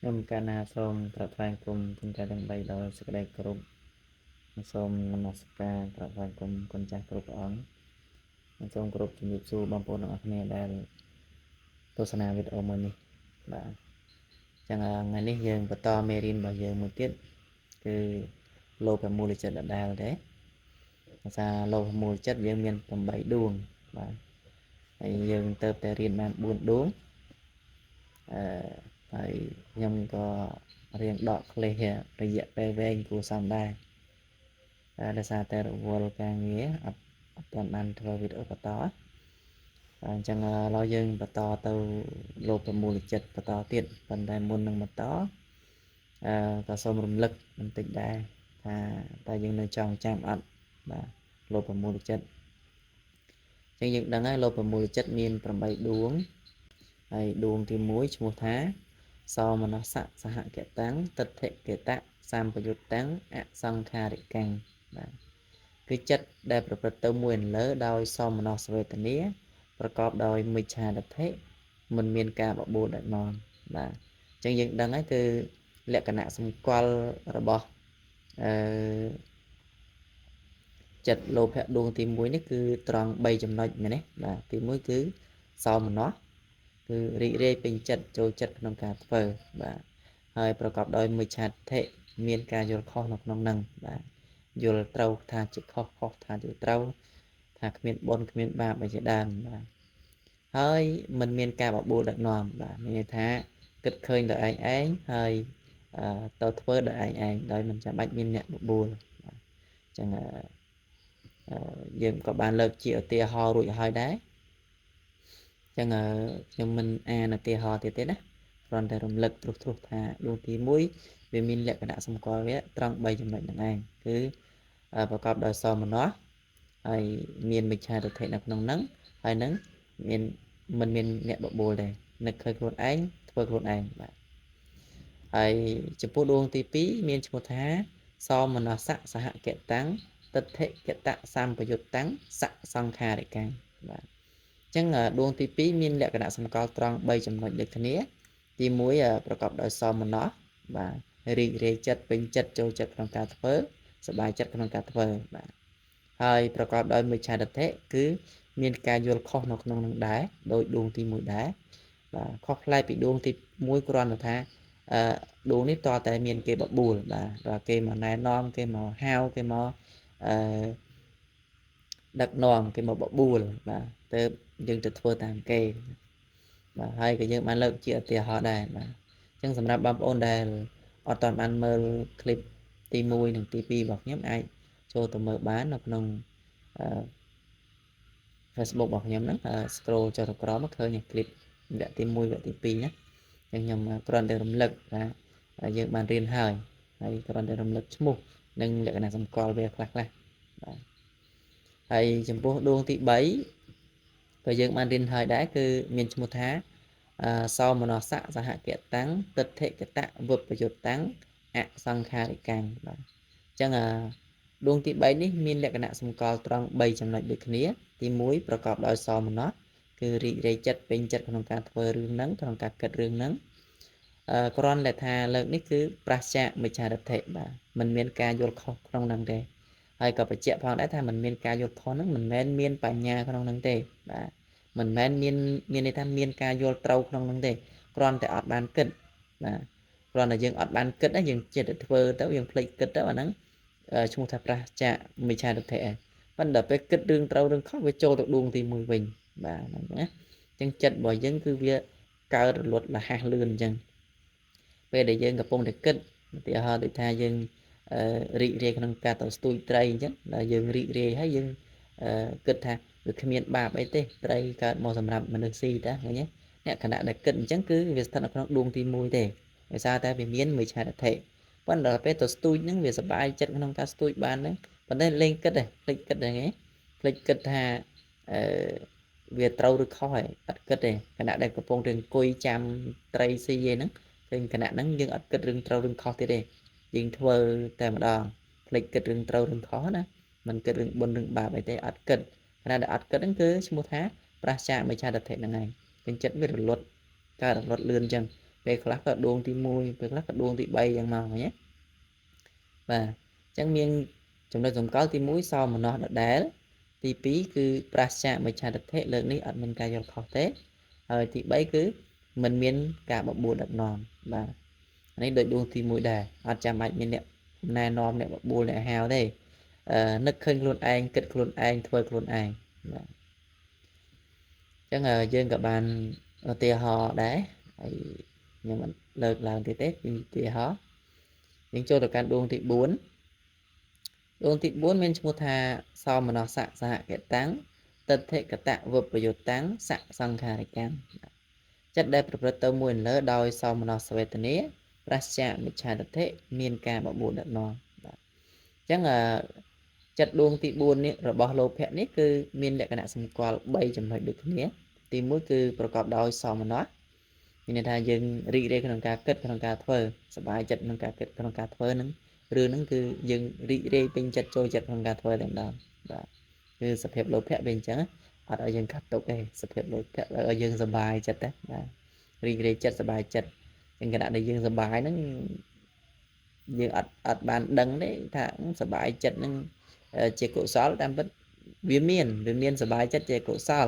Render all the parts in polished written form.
ខ្ញុំកាលណាសូមក្រាបថ្វាយគុំគុណចាស់ទាំង3ដោយសេចក្តីគោរពសូមនមស្ការក្រាបថ្វាយគុំគុណចាស់គ្រប់ព្រះអង្គនិងសូមគោរពជំរាបសួរបងប្អូនទាំងអស់គ្នាដែលទស្សនាវីដេអូមួយនេះបាទចឹងថ្ងៃនេះយើងបន្តមេរៀនរបស់យើងមួយទៀតគឺលោភមូលចិត្តដដែលទេភាសាលោភមូលចិត្តយើងមាន8ដួងបាទហើយយើងទៅតែរៀនបាន4ដួងអឺហើយខ្ញុំក៏រៀងដកឃ្លេសរយៈពេលវែងគួរសមដែរដោយសារតែរវល់ការងារអត់ទាន់បានធ្វើវីដេអូបន្តអញ្ចឹងឥឡូវយើងបន្តទៅលោភមូលចិត្តបន្តទៀតប៉ុន្តែមុននឹងបន្តអឺក៏សូមរំលឹកបន្តិចដែរថាតើយើងនៅចង់ចាំអត់បាទលោភមូលចិត្តអញ្ចឹងយើងដឹងហើយលោភមូលចិត្តមាន8ដួងហើយដួងទី1ឈ្មោះថាសោមនស្សៈសហកតាំងទិដ្ឋិកតៈសម្បយុត្តੰអសង្ខារិកាំងបាទគឺចិត្តដែលប្រព្រឹត្តទៅមួយអន្លើដោយសោមនស្សវេទនាប្រកបដោយមិច្ឆាទិដ្ឋិមិនមានការបបួលដឹកនាំបាទអញ្ចឹងយើងដឹងហើយគឺលក្ខណៈសម្គាល់របស់អឺចិត្តលោភៈដួងទី1នេះគឺត្រង់3ចំណុចមែនទេបាទទី1គឺសោមនស្សគឺរីករាយពេញចិត្តចូលចិត្តក្នុងការធ្វើបាទហើយប្រកបដោយមិច្ឆាទិដ្ឋិមានការយល់ខុសនៅក្នុងនឹងបាទយល់ត្រូវថាជាខុសខុសថាជាត្រូវថាគ្មានបុណ្យគ្មានបាបអីជាដើមបាទហើយមិនមានការបបួលដឹកនាំបាទមានន័យថាគិតឃើញដោយឯងឯងហើយទៅធ្វើដោយឯងឯងដោយមិនចាំបាច់មានអ្នកបបួលបាទអញ្ចឹងយើងក៏បានលើកជាឧទាហរណ៍រួចហើយដែរអញ្ចឹងខ្ញុំមិនអានឧទាហរណ៍ទៀតទេណាគ្រាន់តែរំលឹកត្រួសត្រាសថាដួងទី1វាមានលក្ខណៈសម្គាល់វាត្រង់3ចំណុចហ្នឹងឯងគឺប្រកបដោយសោមនស្សហើយមានមិច្ឆាទិដ្ឋិនៅក្នុងហ្នឹងហើយនឹងមានមិនមានអ្នកបបួលដែរនឹកឃើញខ្លួនឯងធ្វើខ្លួនឯងបាទហើយចំពោះដួងទី2មានឈ្មោះថាសោមនស្សៈសហកតាំងទិដ្ឋិកតៈសម្បយុត្តੰសសង្ខារិកាំងបាទអញ្ចឹងដួងទី2មានលក្ខណៈសម្គាល់ត្រង់3ចំណុចដូចគ្នាទី1ប្រកបដោយសោមនស្សបាទរីករាយចិត្តពេញចិត្តចូលចិត្តក្នុងការធ្វើសប្បាយចិត្តក្នុងការធ្វើបាទហើយប្រកបដោយមិច្ឆាទិដ្ឋិគឺមានការយល់ខុសនៅក្នុងនឹងដែរដោយដួងទី1ដែរបាទខុសប្លែកពីដួងទី1គ្រាន់តែថាអឺដួងនេះតតែមានគេបបួលបាទដល់គេមកណែនាំគេមកហៅគេមកអឺដឹកនាំគេមកបបួលបាទទៅយើងទៅធ្វើតាមគេបាទហើយក៏យើងបានលើកជាឧទាហរណ៍ដែរបាទអញ្ចឹងសម្រាប់បងប្អូនដែលអត់ទាន់បានមើលคลิปទី1និងទី2របស់ខ្ញុំអាចចូលទៅមើលបាននៅក្នុងអឺ Facebook របស់ខ្ញុំហ្នឹង scroll ចុះទៅក្រោមឃើញคลิปវគ្គទី1វគ្គទី2ណាអញ្ចឹងខ្ញុំគ្រាន់តែរំលឹកថាយើងបានរៀនហើយហើយគ្រាន់តែរំលឹកឈ្មោះនិងលក្ខណៈសម្គាល់វាខ្លះៗបាទហើយចំពោះដួងទី3ក៏យើងបានរៀនហើយដែរគឺមានឈ្មោះថាសោមនស្សៈសហកតាំងទិដ្ឋិកតៈវិបយុត្តੰអសង្ខារិកាំងបាទអញ្ចឹងដួងទី3នេះមានលក្ខណៈសម្គាល់ត្រង់3ចំណុចដូចគ្នាទី1ប្រកបដោយសោមនស្សគឺរីករាយចិត្តពេញចិត្តក្នុងការធ្វើរឿងហ្នឹងក្នុងការគិតរឿងហ្នឹងគ្រាន់តែថាលើកនេះគឺប្រឆាចមិច្ឆាទិដ្ឋិបាទមិនមានការយល់ខុសក្នុងហ្នឹងទេហើយក៏បញ្ជាក់ផងដែរថាមិនមានការយល់ខុសហ្នឹងមិនមែនមានបញ្ញាក្នុងហ្នឹងទេបាទមិនមែនមានន័យថាមានការយល់ត្រូវក្នុងហ្នឹងទេគ្រាន់តែអត់បានគិតបាទគ្រាន់តែយើងអត់បានគិតយើងចិត្តតែធ្វើទៅយើងភ្លេចគិតទៅអាហ្នឹងឈ្មោះថាប្រឆាចមិច្ឆាទិដ្ឋិឯងប៉ុន្តែពេលគិតរឿងត្រូវរឿងខុសវាចូលទៅដួងទី1វិញបាទហ្នឹងណាអញ្ចឹងចិត្តរបស់យើងគឺវាកើតរលត់លះលឿនអញ្ចឹងពេលដែលយើងកំពុងតែគិតឧទាហរណ៍ដូចថាយើងរីករាយក្នុងការទៅស្ទូចត្រីអញ្ចឹងដល់យើងរីករាយហើយយើងគិតថាវាគ្មានបាបអីទេត្រីកើតមកសម្រាប់មនុស្សស៊ីតាឃើញទេអ្នកខណៈដែលគិតអញ្ចឹងគឺវាស្ថិតនៅក្នុងដួងទី1ទេដោយសារតែវាមានមិច្ឆាទិដ្ឋិប៉ុន្តែដល់ពេលទៅស្ទូចហ្នឹងវាសប្បាយចិត្តក្នុងការស្ទូចបានហ្នឹងប៉ុន្តែលេងគិតទេភ្លេចគិតហ្នឹងឯងភ្លេចគិតថាអឺវាត្រូវឬខុសហើយអត់គិតទេខណៈដែលកំពុងតែអង្គុយចាំត្រីស៊ីឯហ្នឹងឃើញខណៈហ្នឹងយើងអត់គិតរឿងត្រូវរឿងខុសទៀតទេយើងធ្វើតែម្ដងភ្លេចគិតរឿងត្រូវរឿងខុសណាមិនគិតរឿងបុណ្យរឿងបាបអីទេអត់គិតខណៈដែលអត់គិតហ្នឹងគឺឈ្មោះថាប្រឆាចមិច្ឆាទិដ្ឋិហ្នឹងឯងឃើញចិត្តវារលត់កើតរលត់លឿនអញ្ចឹង ពេលខ្លះក៏ដួងទី1ពេលខ្លះក៏ដួងទី3យ៉ាងមកណាបាទអញ្ចឹងមានចំណុចសម្គាល់ទី1សោមនស្សដដែលទី2គឺប្រាសចាកមិច្ឆាទិដ្ឋិលើកនេះអត់មានការយល់ខុសទេហើយទី3គឺមិនមានការបបួលដឹកនាំបាទនេះដូចដួងទី1ដែរអត់ចាំបាច់មានអ្នកណែនាំអ្នកបបួលអ្នកហៅទេនឹកឃើញខ្លួនឯងគិតខ្លួនឯងធ្វើខ្លួនឯងបាទអញ្ចឹងយើងក៏បានឧទាហរណ៍ដែរហើយខ្ញុំមិនលើកឡើងទៀតទេពីឧទាហរណ៍យើងចូលទៅកាន់ដួងទី4ដួងទី4មានឈ្មោះថាសោមនស្សៈសហកតាំងទិដ្ឋិកតវិបយុតាំងសសង្ខារិកាំចិត្តដែលប្រព្រឹត្តទៅមួយលើដោយសោមនស្សវេទនាប្រាសចាកមិច្ឆាទិដ្ឋិមានការបបួលដឹកនាំបាទអញ្ចឹងចិត្តដួងទី4នេះរបស់លោភៈនេះគឺមានលក្ខណៈសម្គាល់3ចំណុចដូចគ្នាទី1គឺប្រកបដោយសោមនស្សមានន័យថាយើងរីករាយក្នុងការគិតក្នុងការធ្វើសប្បាយចិត្តក្នុងការគិតក្នុងការធ្វើហ្នឹងរឿងហ្នឹងគឺយើងរីករាយពេញចិត្តចូលចិត្តក្នុងការធ្វើតែម្ដងបាទគឺសភាពលោភៈវាអញ្ចឹងអត់ឲ្យយើងកាត់ទុកទេសភាពលោភៈឲ្យយើងសប្បាយចិត្តទេបាទរីករាយចិត្តសប្បាយចិត្តចឹងខណៈដែលយើងសប្បាយហ្នឹងយើងអត់បានដឹងទេថាសប្បាយចិត្តហ្នឹងជាកុសលតាមពិតវាមានសប្បាយចិត្តជាកុសល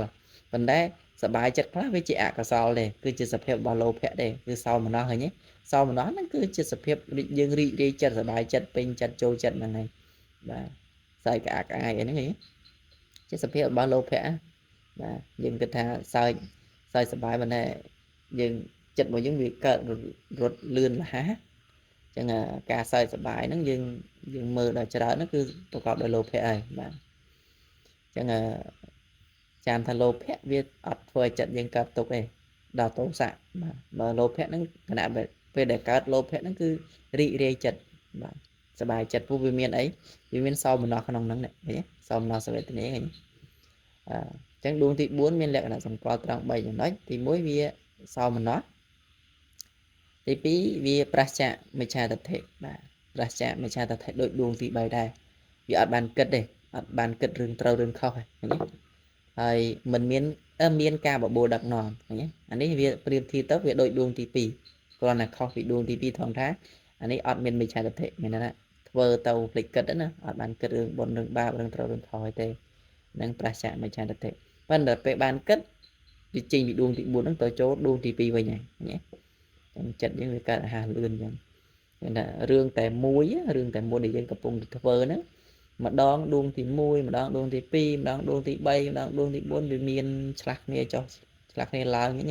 ប៉ុន្តែសប្បាយចិត្តខ្លះវាជាអកុសលទេគឺជាសភាពរបស់លោភៈទេគឺសោមនស្សហ្នឹងសោមនស្សហ្នឹងគឺជាសភាពយើងរីករាយចិត្តសប្បាយចិត្តពេញចិត្តចូលចិត្តហ្នឹងហើយបាទសើចក្អាកក្អាយអីហ្នឹងជាសភាពរបស់លោភៈបាទយើងគិតថាសើចសប្បាយប៉ុន្តែយើងចិត្តរបស់យើងវាកើតរត់លឿនលះអញ្ចឹងការសើចសប្បាយហ្នឹងយើងមើលដល់ច្រើនហ្នឹងគឺប្រកបដោយលោភៈហើយបាទអញ្ចឹងចាំថាលោភៈវាអត់ធ្វើឲ្យចិត្តយើងកើតទុកទេដល់ទោសៈបាទបើលោភៈហ្នឹងខណៈពេលដែលកើតលោភៈហ្នឹងគឺរីករាយចិត្តបាទសប្បាយចិត្តព្រោះវាមានអីវាមានសោមនស្សក្នុងហ្នឹងឃើញទេសោមនស្សវេទនាឃើញអញ្ចឹងដួងទី4មានលក្ខណៈសម្គាល់ត្រង់3ចំណុចទី1វាសោមនស្សទី2វាប្រាសចាកមិច្ឆាទិដ្ឋិបាទប្រាសចាកមិច្ឆាទិដ្ឋិដូចដួងទី3ដែរវាអត់បានគិតទេអត់បានគិតរឿងត្រូវរឿងខុសទេឃើញទេហើយមិនមានមានការបបួលដឹកនាំឃើញទេអានេះវាប្រៀបធៀបទៅវាដូចដួងទី2គ្រាន់តែខុសពីដួងទី2ថងថាអានេះអត់មានមិច្ឆាទិដ្ឋិមានន័យថាធ្វើទៅភ្លេចគិតណាអត់បានគិតរឿងបុណ្យរឿងបាបរឿងត្រូវរឿងខុសទេនឹងប្រាសចាកមិច្ឆាទិដ្ឋិប៉ុន្តែពេលបានគិតវាចេញពីដួងទី4ហ្នឹងទៅចូលដួងទី2វិញហើយឃើញទេចឹងចិត្តយើងវាកើតអាហារលឿនចឹងគេថារឿងតែមួយរឿងតែមួយដែលយើងកំពុងតែធ្វើហ្នឹងម្ដងដួងទី1ម្ដងដួងទី2ម្ដងដួងទី3ម្ដងដួងទី4វាមានឆ្លាស់គ្នាចុះឆ្លាស់គ្នាឡើងហ្នឹង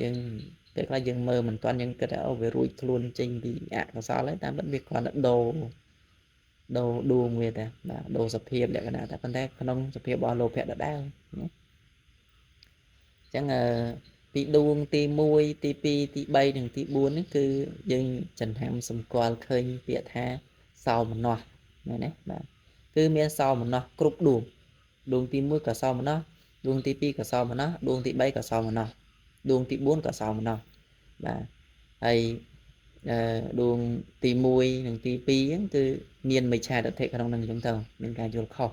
យើងពេលខ្លះយើងមើលមិនទាន់យើងគិតថាអូវារួចខ្លួនចេញពីអកុសលហើយតាមពិតវាគ្រាន់តែដូរដួងវាតែបាទដូរសភាពលក្ខណៈតែប៉ុន្តែក្នុងសភាពរបស់លោភៈដដែលណាអញ្ចឹងពីដួងទី1ទី2ទី3និងទី4នេះគឺយើងចន្ហាំសម្គាល់ឃើញពាក្យថាសោមនស្សមែនទេបាទគឺមានសោមនស្សគ្រប់ដួងដួងទី1ក៏សោមនស្សដួងទី2ក៏សោមនស្សដួងទី3ក៏សោមនស្សដួងទី4ក៏សោមនស្សបាទហើយដួងទី1និងទី2ហ្នឹងគឺមានមិច្ឆាទិដ្ឋិក្នុងហ្នឹងអញ្ចឹងទៅមានការយល់ខុស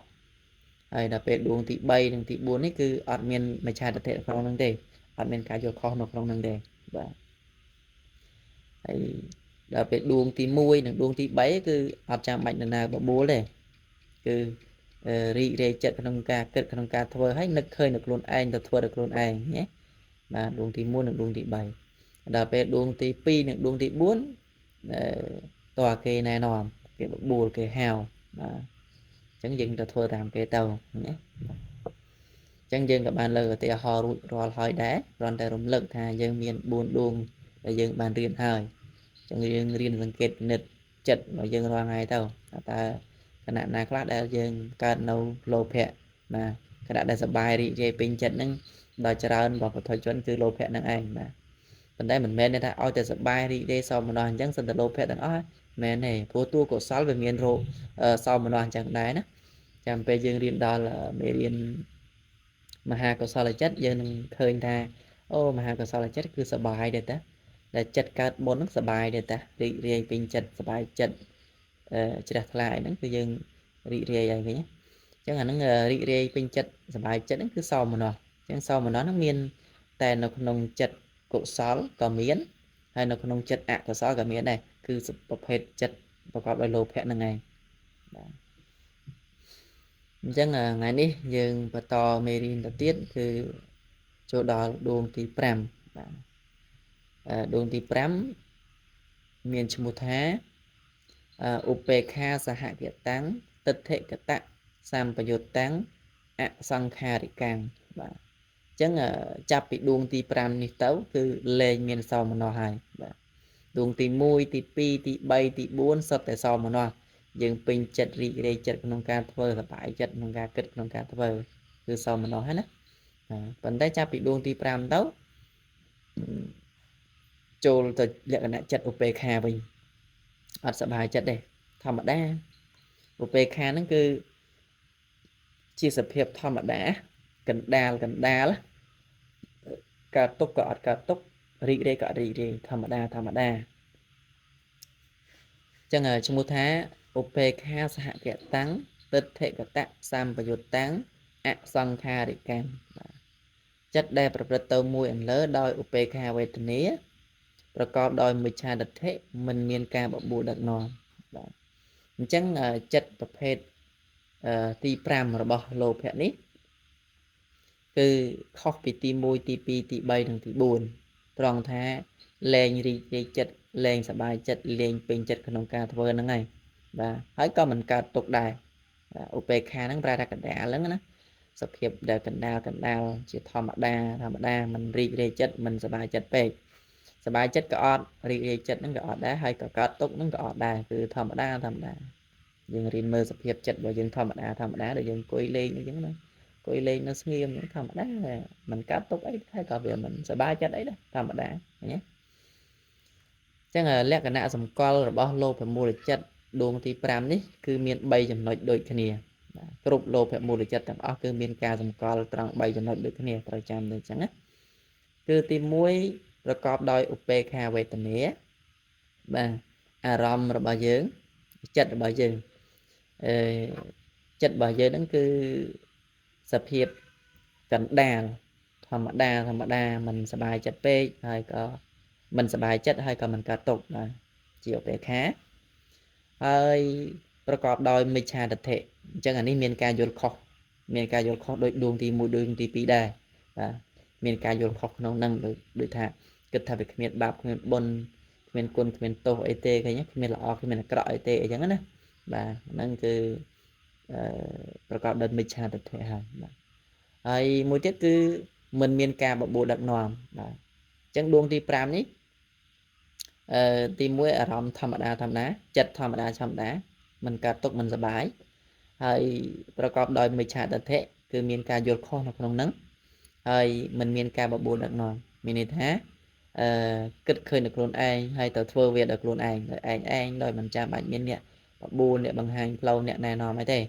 ហើយដល់ពេលដួងទី3និងទី4នេះគឺអត់មានមិច្ឆាទិដ្ឋិក្នុងហ្នឹងទេអត់មានការយល់ខុសនៅក្នុងហ្នឹងទេបាទហើយដល់ពេលដួងទី1និងដួងទី3គឺអត់ចាំបាច់នរណាបបួលទេគឺរីករាយចិត្តក្នុងការគិតក្នុងការធ្វើហើយនឹកឃើញនៅខ្លួនឯងទៅធ្វើដល់ខ្លួនឯងណាបាទដួងទី1និងដួងទី3ដល់ពេលដួងទី2និងដួងទី4តើគេណែនាំគេបបួលគេហៅបាទអញ្ចឹងយើងទៅធ្វើតាមគេទៅណាអញ្ចឹងយើងក៏បានលើកឧទាហរណ៍រួចរាល់ហើយដែរគ្រាន់តែរំលឹកថាយើងមាន4ដួងដែលយើងបានរៀនហើយអញ្ចឹងយើងរៀនសង្កេតពិនិត្យចិត្តរបស់យើងរាល់ថ្ងៃទៅតើខណៈណាខ្លះដែលយើងកើតនៅលោភៈបាទខណៈដែលសប្បាយរីករាយពេញចិត្តហ្នឹងដល់ច្រើនរបស់ពុទ្ធជនគឺលោភៈហ្នឹងឯងបាទប៉ុន្តែមិនមែនថាឲ្យតែសប្បាយរីករាយសោមនស្សអញ្ចឹងសិនតែលោភៈទាំងអស់មែនទេព្រោះតួកុសលវាមានរោគសោមនស្សអញ្ចឹងដែរណាចាំពេលយើងរៀនដល់មេរៀនមហាកុសលចិត្តយើងនឹងឃើញថាអូមហាកុសលចិត្តគឺសប្បាយដែរតាដែលចិត្តកើតបុណ្យហ្នឹងសប្បាយដែរតារីករាយពេញចិត្តសប្បាយចិត្តជ្រះថ្លាអីហ្នឹងគឺយើងរីករាយហើយវិញអញ្ចឹងអាហ្នឹងរីករាយពេញចិត្តសប្បាយចិត្តហ្នឹងគឺសោមនស្សអញ្ចឹងសោមនស្សហ្នឹងមានតែនៅក្នុងចិត្ត កុសលក៏មានហើយនៅក្នុងចិត្តអកុសលក៏មានដែរគឺប្រភេទចិត្តប្រកបដោយលោភៈហ្នឹងឯងបាទអញ្ចឹងថ្ងៃនេះយើងបន្តមេរៀនទៅទៀតគឺចូលដល់ដួងទី5បាទដួងទី5មានឈ្មោះថាឧបេក្ខាសហគតាំងទិដ្ឋិកតៈសម្បយុត្តតាំងអសង្ខារិកាំងបាទអញ្ចឹងចាប់ពីដួងទី5នេះទៅគឺលែងមានសោមនស្សហើយបាទដួងទី1ទី2ទី3ទី4សុទ្ធតែសោមនស្សយើងពេញចិត្តរីករាយចិត្តក្នុងការធ្វើសប្បាយចិត្តក្នុងការគិតក្នុងការធ្វើគឺសោមនស្សហើយណាប៉ុន្តែចាប់ពីដួងទី5ទៅចូលទៅលក្ខណៈចិត្តឧបេក្ខាវិញអត់សប្បាយចិត្តទេធម្មតាឧបេក្ខាហ្នឹងគឺជាសភាពធម្មតាកណ្ដាលកណ្ដាលកើតទុកក៏អត់កើតទុករីករាយក៏អត់រីករាយធម្មតាធម្មតាអញ្ចឹងឈ្មោះថាឧបេក្ខាសហគតាំងទិដ្ឋិកតៈសម្បយុត្តតាំងអសង្ខារិកាំងបាទចិត្តដែលប្រព្រឹត្តទៅមួយអន្លើដោយឧបេក្ខាវេទនាប្រកបដោយមិច្ឆាទិដ្ឋិមិនមានការបបួលដឹកនាំបាទអញ្ចឹងចិត្តប្រភេទទី5របស់លោភៈនេះគឺខុសពីទី1ទី2ទី3និងទី4ត្រង់ថាលែងរីករាយចិត្តលែងសប្បាយចិត្តលែងពេញចិត្តក្នុងការធ្វើហ្នឹងហើយបាទហើយក៏មិនកើតទុកដែរឧបេក្ខាហ្នឹងប្រែថាកណ្ដាលហ្នឹងណាសភាពដែលកណ្ដាលកណ្ដាលជាធម្មតាធម្មតាមិនរីករាយចិត្តមិនសប្បាយចិត្តពេកសប្បាយចិត្តក៏អត់រីករាយចិត្តហ្នឹងក៏អត់ដែរហើយក៏កើតទុកហ្នឹងក៏អត់ដែរគឺធម្មតាធម្មតាយើងរៀនមើលសភាពចិត្តរបស់យើងធម្មតាធម្មតាដែលយើងអង្គុយលេងអញ្ចឹងណាអង្គុយលេងនៅស្ងៀមធម្មតាមិនកើតទុកអីហើយក៏វាមិនសប្បាយចិត្តអីដែរធម្មតាឃើញទេអញ្ចឹងលក្ខណៈសម្គាល់របស់លោភមូលចិត្តដួងទី5នេះគឺមាន3ចំណុចដូចគ្នាបាទគ្រប់លោភមូលចិត្តទាំងអស់គឺមានការសម្គាល់ត្រង់3ចំណុចដូចគ្នាត្រូវចាំដូចអញ្ចឹងណាគឺទី1ប្រកបដោយឧបេក្ខាវេទនាបាទអារម្មណ៍របស់យើងចិត្តរបស់យើងអឺចិត្តរបស់យើងហ្នឹងគឺសភាពកណ្ដាលធម្មតាធម្មតាមិនសប្បាយចិត្តពេកហើយក៏មិនសប្បាយចិត្តហើយក៏មិនកើតទុក្ខបាទជាឧបេក្ខាហើយប្រកបដោយមិច្ឆាទិដ្ឋិអញ្ចឹងអានេះមានការយល់ខុសមានការយល់ខុសដោយដួងទី1ដួងទី2ដែរបាទមានការយល់ខុសក្នុងហ្នឹងដូចថាគិតថាវាគ្មានបាបគ្មានបុណ្យគ្មានគុណគ្មានទោសអីទេឃើញគ្មានល្អគ្មានអាក្រក់អីទេអីចឹងណាបាទហ្នឹងគឺប្រកបដោយមិច្ឆាទិដ្ឋិហើយបាទហើយមួយទៀតគឺមិនមានការបបួលដឹកនាំបាទអញ្ចឹងដួងទី5នេះទី1អារម្មណ៍ធម្មតាធម្មតាចិត្តធម្មតាធម្មតាមិនកើតទុក្ខមិនសប្បាយហើយប្រកបដោយមិច្ឆាទិដ្ឋិគឺមានការយល់ខុសនៅក្នុងហ្នឹងហើយមិនមានការបបួលដឹកនាំមានន័យថាគិតឃើញនៅខ្លួនឯងហើយទៅធ្វើវាដោយខ្លួនឯងដោយឯងឯងដោយមិនចាំបាច់មានអ្នកបបួលអ្នកបង្ហាញផ្លូវអ្នកណែនាំអីទេ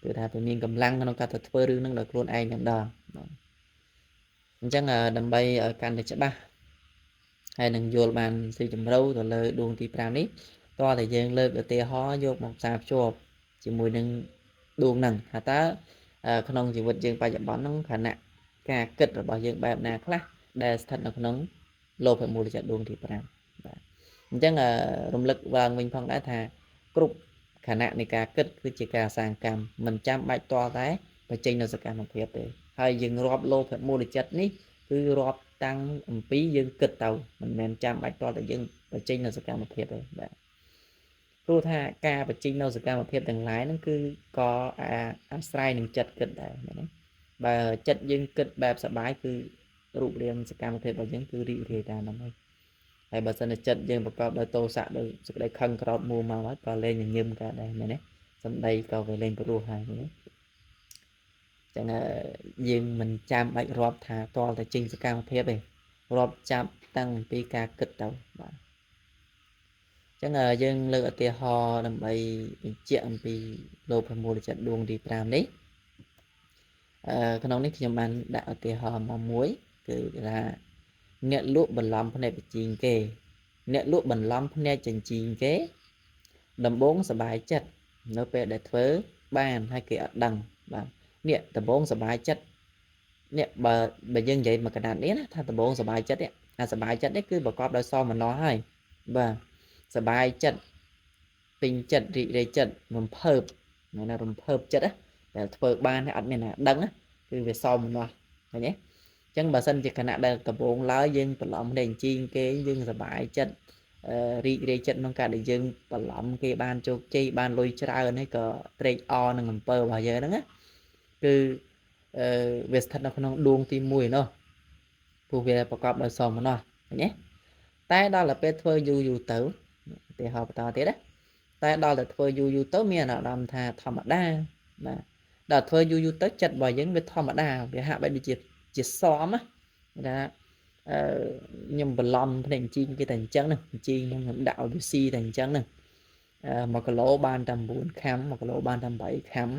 គឺថាវាមានកម្លាំងក្នុងការទៅធ្វើរឿងហ្នឹងដោយខ្លួនឯងតែម្ដងបាទអញ្ចឹងដើម្បីឲ្យកាន់តែច្បាស់ហើយនឹងយល់បានស៊ីជម្រៅទៅលើដួងទី5នេះតើតែយើងលើកឧទាហរណ៍យកមកផ្សារភ្ជាប់ជាមួយនឹងដួងហ្នឹងថាតើក្នុងជីវិតយើងបច្ចុប្បន្នហ្នឹងខណៈការគិតរបស់យើងបែបណាខ្លះដែលស្ថិតនៅក្នុងលោភមូលចិត្តដួងទី5បាទអញ្ចឹងរំលឹកឡើងវិញផងដែរថាគ្រប់ខណៈនៃការគិតគឺជាការសាងកម្មមិនចាំបាច់តតែបញ្ចេញនៅសកម្មភាពទេហើយយើងរាប់លោភមូលចិត្តនេះគឺរាប់តាំងអំពីយើងគិតទៅមិនមែនចាំបាច់តតែយើងបញ្ចេញនៅសកម្មភាពទេបាទព្រោះថាការបញ្ចេញនៅសកម្មភាពទាំងឡាយហ្នឹងគឺក៏អាស្រ័យនឹងចិត្តគិតដែរមែនទេបើចិត្តយើងគិតបែបសប្បាយគឺរូបរាងសកម្មភាពរបស់យើងគឺរីករាយតាមហ្នឹងហើយហើយបើសិនជាចិត្តយើងប្រកបដោយទោសៈដោយសេចក្តីខឹងក្រោធមួមកហើយក៏លែងញញឹមកើតដែរមែនទេសម្ដីក៏វាលែងព្រោះហើយមែនទេចឹងយើងមិនចាំបាច់រាប់ថាតតែចេញសកម្មភាពទេរាប់ចាប់តាំងពីការគិតទៅបាទចឹងយើងលើកឧទាហរណ៍ដើម្បីបញ្ជាក់អំពីលោភមូលចិត្តដួងទី5នេះក្នុងនេះខ្ញុំបានដាក់ឧទាហរណ៍មកមួយគឺថាអ្នកលក់បន្លំភ្នែកបញ្ជីងគេអ្នកលក់បន្លំភ្នែកចិញ្ចៀងគេដំបងសบายចិត្តនៅពេលដែលធ្វើបានហើយគេអត់ដឹងបាទនេះដំបងសบายចិត្តនេះបើយើងនិយាយមកកណ្ដាលនេះណាថាដំបងសบายចិត្តនេះ អាសบายចិត្តនេះគឺប្រកបដោយសោមនស្សហើយបាទសบายចិត្តពេញចិត្តរីករាយចិត្តរំភើបណារំភើបចិត្តដែលធ្វើបានអត់មានណាដឹងគឺវាសោមនស្សឃើញទេអញ្ចឹងបើសិនជាគណៈដែលដំបូងឡើយយើងបន្លំគ្នាជីងគេយើងសบายចិត្តរីករាយចិត្តក្នុងការដែលយើងបន្លំគេបានជោគជ័យបានលុយច្រើនហើយក៏ត្រេកអរនឹងអំពើរបស់យើងហ្នឹងណាគឺវាស្ថិតនៅក្នុងដួងទី1នោះព្រោះវាប្រកបដោយសោមនស្សឃើញទេតែដល់ទៅពេលធ្វើយូរយូរទៅឧទាហរណ៍បន្តទៀតណាតែដល់តែធ្វើយូរយូរទៅមានអារម្មណ៍ថាធម្មតាបាទដល់ធ្វើយូរយូរទៅចិត្តរបស់យើងវាធម្មតាវាហាក់បីដូចជាសមណាថាខ្ញុំបន្លំភ្នែកជីងគេតែអញ្ចឹងហ្នឹងជីងខ្ញុំដាក់ឲ្យវាស៊ីតែអញ្ចឹងហ្នឹង1គីឡូបានតែ9ខាំ1គីឡូបានតែ8ខាំ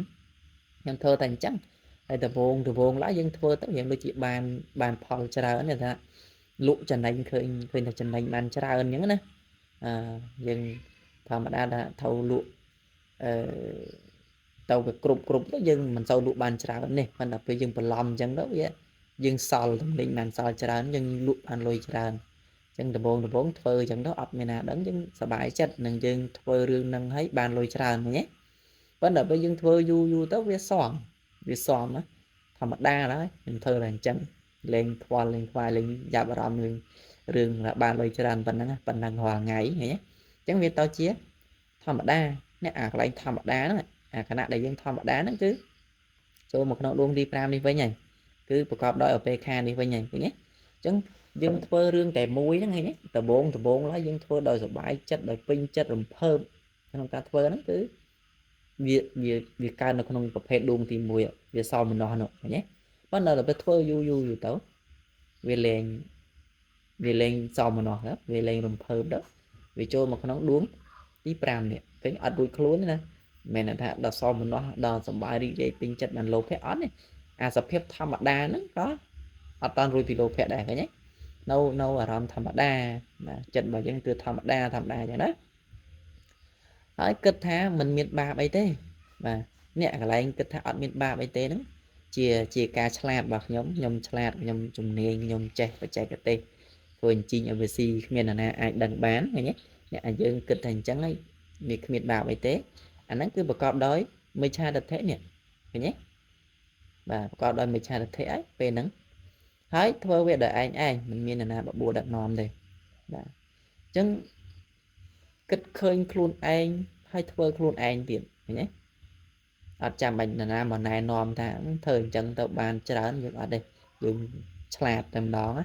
ខ្ញុំធ្វើតែអញ្ចឹងហើយដំបូងឡើយយើងធ្វើទៅយើងដូចជាបានផលច្រើនថាលក់ចំណេញឃើញថាចំណេញបានច្រើនអញ្ចឹងណាយើងធម្មតាថាត្រូវលក់ទៅវាគ្រប់ទៅយើងមិនសូវលក់បានច្រើននេះប៉ុន្តែពេលយើងបន្លំអញ្ចឹងទៅវាយើងសល់ទំនិញបានសល់ច្រើនយើងលក់បានលុយច្រើនអញ្ចឹងដំបូងធ្វើអញ្ចឹងទៅអត់មានណាដឹងយើងសប្បាយចិត្តនឹងយើងធ្វើរឿងហ្នឹងហើយបានលុយច្រើនឃើញទេប៉ុន្តែពេលយើងធ្វើយូរយូរទៅវាសមណាធម្មតាហើយខ្ញុំធ្វើតែអញ្ចឹងលេងខ្វល់លេងខ្វាយលេងយ៉ាប់អារម្មណ៍រឿងបានលុយច្រើនប៉ុណ្ណឹងរាល់ថ្ងៃឃើញទេអញ្ចឹងវាទៅជាធម្មតានេះអាកន្លែងធម្មតាហ្នឹងអាខណៈដែលយើងធម្មតាហ្នឹងគឺចូលមកក្នុងដួងទី5នេះវិញហើយគឺប្រកបដោយឧបេក្ខានេះវិញហើយឃើញទេអញ្ចឹងយើងធ្វើរឿងតែមួយហ្នឹងឃើញទេដំបូងឡើយយើងធ្វើដោយសប្បាយចិត្តដោយពេញចិត្តរំភើបក្នុងការធ្វើហ្នឹងគឺវាកើតនៅក្នុងប្រភេទដួងទី1វាសោមនស្សនោះឃើញទេប៉ុន្តែដល់ពេលធ្វើយូរយូរទៅវាលែងសោមនស្សទៅវាលែងរំភើបទៅវាចូលមកក្នុងដួងទី5នេះឃើញអត់រួចខ្លួនទេណាមិនមែនថាដល់សោមនស្សដល់សប្បាយរីករាយពេញចិត្តបានលោភៈអត់ទេអាសភាពធម្មតាហ្នឹងក៏អត់តាន់រួចពីលោភៈដែរឃើញទេនៅអារម្មណ៍ធម្មតាណាចិត្តរបស់យើងគឺធម្មតាអញ្ចឹងណាហើយគិតថាមិនមានបាបអីទេបាទអ្នកកន្លែងគិតថាអត់មានបាបអីទេហ្នឹងជាការឆ្លាតរបស់ខ្ញុំខ្ញុំឆ្លាតខ្ញុំជំនាញខ្ញុំចេះបច្ចេកទេសធ្វើអញ្ជីងឲ្យវាស៊ីគ្មាននរណាអាចដឹងបានឃើញទេអ្នកឲ្យយើងគិតថាអញ្ចឹងហើយវាគ្មានបាបអីទេអាហ្នឹងគឺប្រកបដោយមិច្ឆាទិដ្ឋិនេះឃើញទេបាទប្រកបដោយមិច្ឆាទិដ្ឋិហើយពេលហ្នឹងហើយធ្វើវាដោយឯងមិនមាននរណាបបួលដឹកនាំទេបាទអញ្ចឹងគិតឃើញខ្លួនឯងហើយធ្វើខ្លួនឯងទៀតឃើញទេអត់ចាំបាច់នរណាមកណែនាំថាធ្វើអញ្ចឹងទៅបានច្រើនយើងអត់ទេយើងឆ្លាតតែម្ដងណា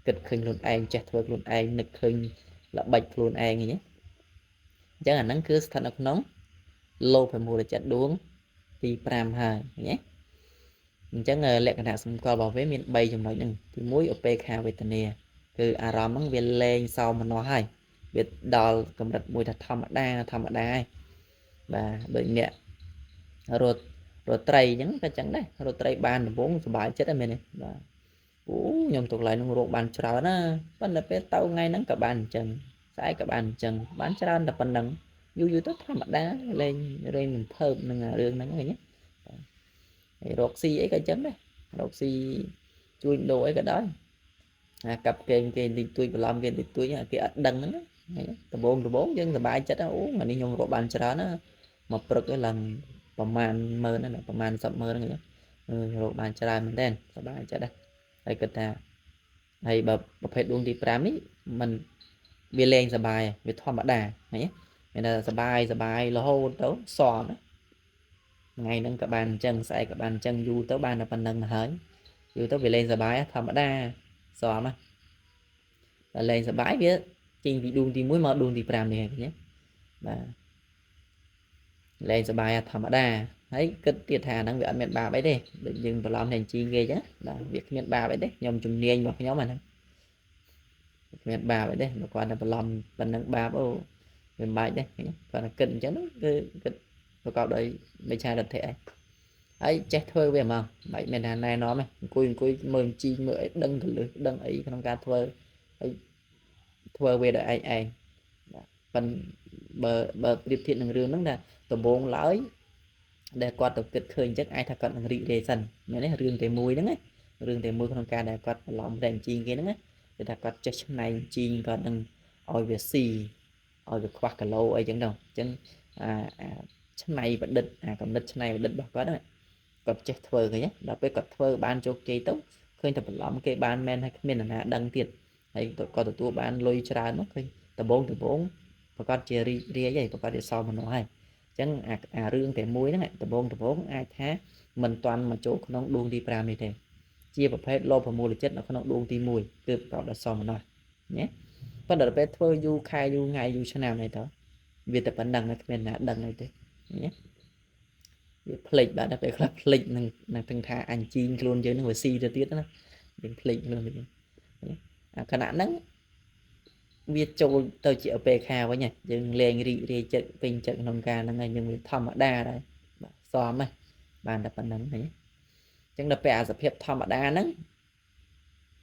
គិតឃើញខ្លួនឯងចេះធ្វើខ្លួនឯងនឹកឃើញល្បិចខ្លួនឯងឃើញទេអញ្ចឹងអាហ្នឹងគឺស្ថិតនៅក្នុងលោភមូលចិត្តដួងទី5ហើយឃើញទេអញ្ចឹងលក្ខណៈសម្គាល់របស់វាមាន3ចំណុចហ្នឹងទី1ឧបេក្ខាវេទនាគឺអារម្មណ៍ហ្នឹងវាលែងសោមនស្សហើយវាដល់កម្រិតមួយថាធម្មតាហើយបាទដូចអ្នករត់ត្រីអញ្ចឹងក៏អញ្ចឹងដែររត់ត្រីបានដំបូងសប្បាយចិត្តហ្នឹងមែនទេបាទអូខ្ញុំទៅកន្លែងហ្នឹងរកបានច្រើនណាប៉ុន្តែពេលទៅថ្ងៃហ្នឹងក៏បានអញ្ចឹងស្អែកក៏បានអញ្ចឹងបានច្រើនតែប៉ុណ្្នឹងយូរយូរទៅធម្មតាលែងរំភើបនឹងរឿងហ្នឹងឃើញទេហើយរកស៊ីអីក៏អញ្ចឹងដែររកស៊ីជួញដូរអីក៏ដោយអាកាប់គេគេតិចតួចបន្លំគេតិចតួចគេអត់ដឹងហ្នឹងដំបូងយើងសប្បាយចិត្តអូថ្ងៃនេះខ្ញុំរកបានច្រើនណាមកព្រឹកឯងឡើងប្រហែលម៉ឺនហ្នឹងប្រហែល10ម៉ឺនហ្នឹងរកបានច្រើនមែនទែនសប្បាយចិត្តដែរហើយគិតថាហើយបើប្រភេទដួងទី5នេះมันវាលែងសប្បាយវាធម្មតាឃើញទេមានតែសប្បាយរហូតទៅសមថ្ងៃហ្នឹងក៏បានអញ្ចឹងស្អែកក៏បានអញ្ចឹងយូរទៅបានតែប៉ុណ្្នឹងហើយយូរទៅវាលែងសប្បាយធម្មតាសមណាតែលែងសប្បាយវាចេញពីដួងទី1មកដួងទី5នេះឃើញទេបាទលែងសប្បាយធម្មតាហើយគិតទៀតថាហ្នឹងវាអត់មានបាបអីទេដូចយើងបន្លំតែជីងគេអញ្ចឹងបាទវាគ្មានបាបអីទេខ្ញុំជំនាញរបស់ខ្ញុំអាហ្នឹងគ្មានបាបអីទេបើគាត់តែបន្លំប៉ុណ្្នឹងបាបអូវាមិនបាច់ទេគាត់តែគិតអញ្ចឹងគឺគិតប្រកបដោយមិច្ឆាទិដ្ឋិឯងហើយចេះធ្វើវាហ្មងមិនមានថាណែនាំទេអង្គុយមើលជីងមើលអីដឹងកលឹះដឹងអីក្នុងការធ្វើហើយធ្វើវាដោយឯងបាទប៉ិនបើប្រៀបធៀបនឹងរឿងហ្នឹងថាដំបូងឡើយដែលគាត់ទៅគិតឃើញអញ្ចឹងអាចថាគាត់នឹងរីករាយសិនមែនទេរឿងតែមួយហ្នឹងណារឿងតែមួយក្នុងការដែលគាត់បន្លំរែងជីងគេហ្នឹងណា គេថាគាត់ចេះច្នៃជីងគាត់នឹងឲ្យវាស៊ីឲ្យវាខ្វះគីឡូអីចឹងទៅអញ្ចឹងអាអាច្នៃប្រឌិតអាកំណត់ច្នៃប្រឌិតរបស់គាត់ហ្នឹងគាត់ចេះធ្វើឃើញទេដល់ពេលគាត់ធ្វើបានជោគជ័យទៅឃើញតែបន្លំគេបានមែនហើយគ្មាននរណាដឹងទៀតហើយគាត់ទទួលបានលុយច្រើននោះឃើញដំបងប្រកាសជារីករាយហើយប្រកាសជាសោមនស្សហើយអញ្ចឹងអារឿងតែមួយហ្នឹងដំបងអាចថាមិនទាន់មកចូលក្នុងដួងទី5នេះទេជាប្រភេទលោភមូលចិត្តនៅក្នុងដួងទី1គឺប្រកបដោយសោមនស្សណាប៉ុន្តែដល់ពេលធ្វើយូរខែយូរថ្ងៃយូរឆ្នាំអីទៅវាតែប៉ុណ្្នឹងគ្មានណាដឹងអីទេណាវាភ្លេចបាទដល់ពេលខ្លះភ្លេចនឹងទាំងថាអញជីងខ្លួនយើងនឹងវាស៊ីទៅទៀតណាយើងភ្លេចខ្លួនយើងអាខណៈហ្នឹងវាចូលទៅជាឧបេក្ខាវិញហើយយើងលែងរីករាយចិត្តពេញចិត្តក្នុងការហ្នឹងហើយយើងវាធម្មតាដែរបាទសមហ្នឹងបានតែប៉ុណ្្នឹងហ្នឹងអញ្ចឹងដល់ពេលអាសភាពធម្មតាហ្នឹង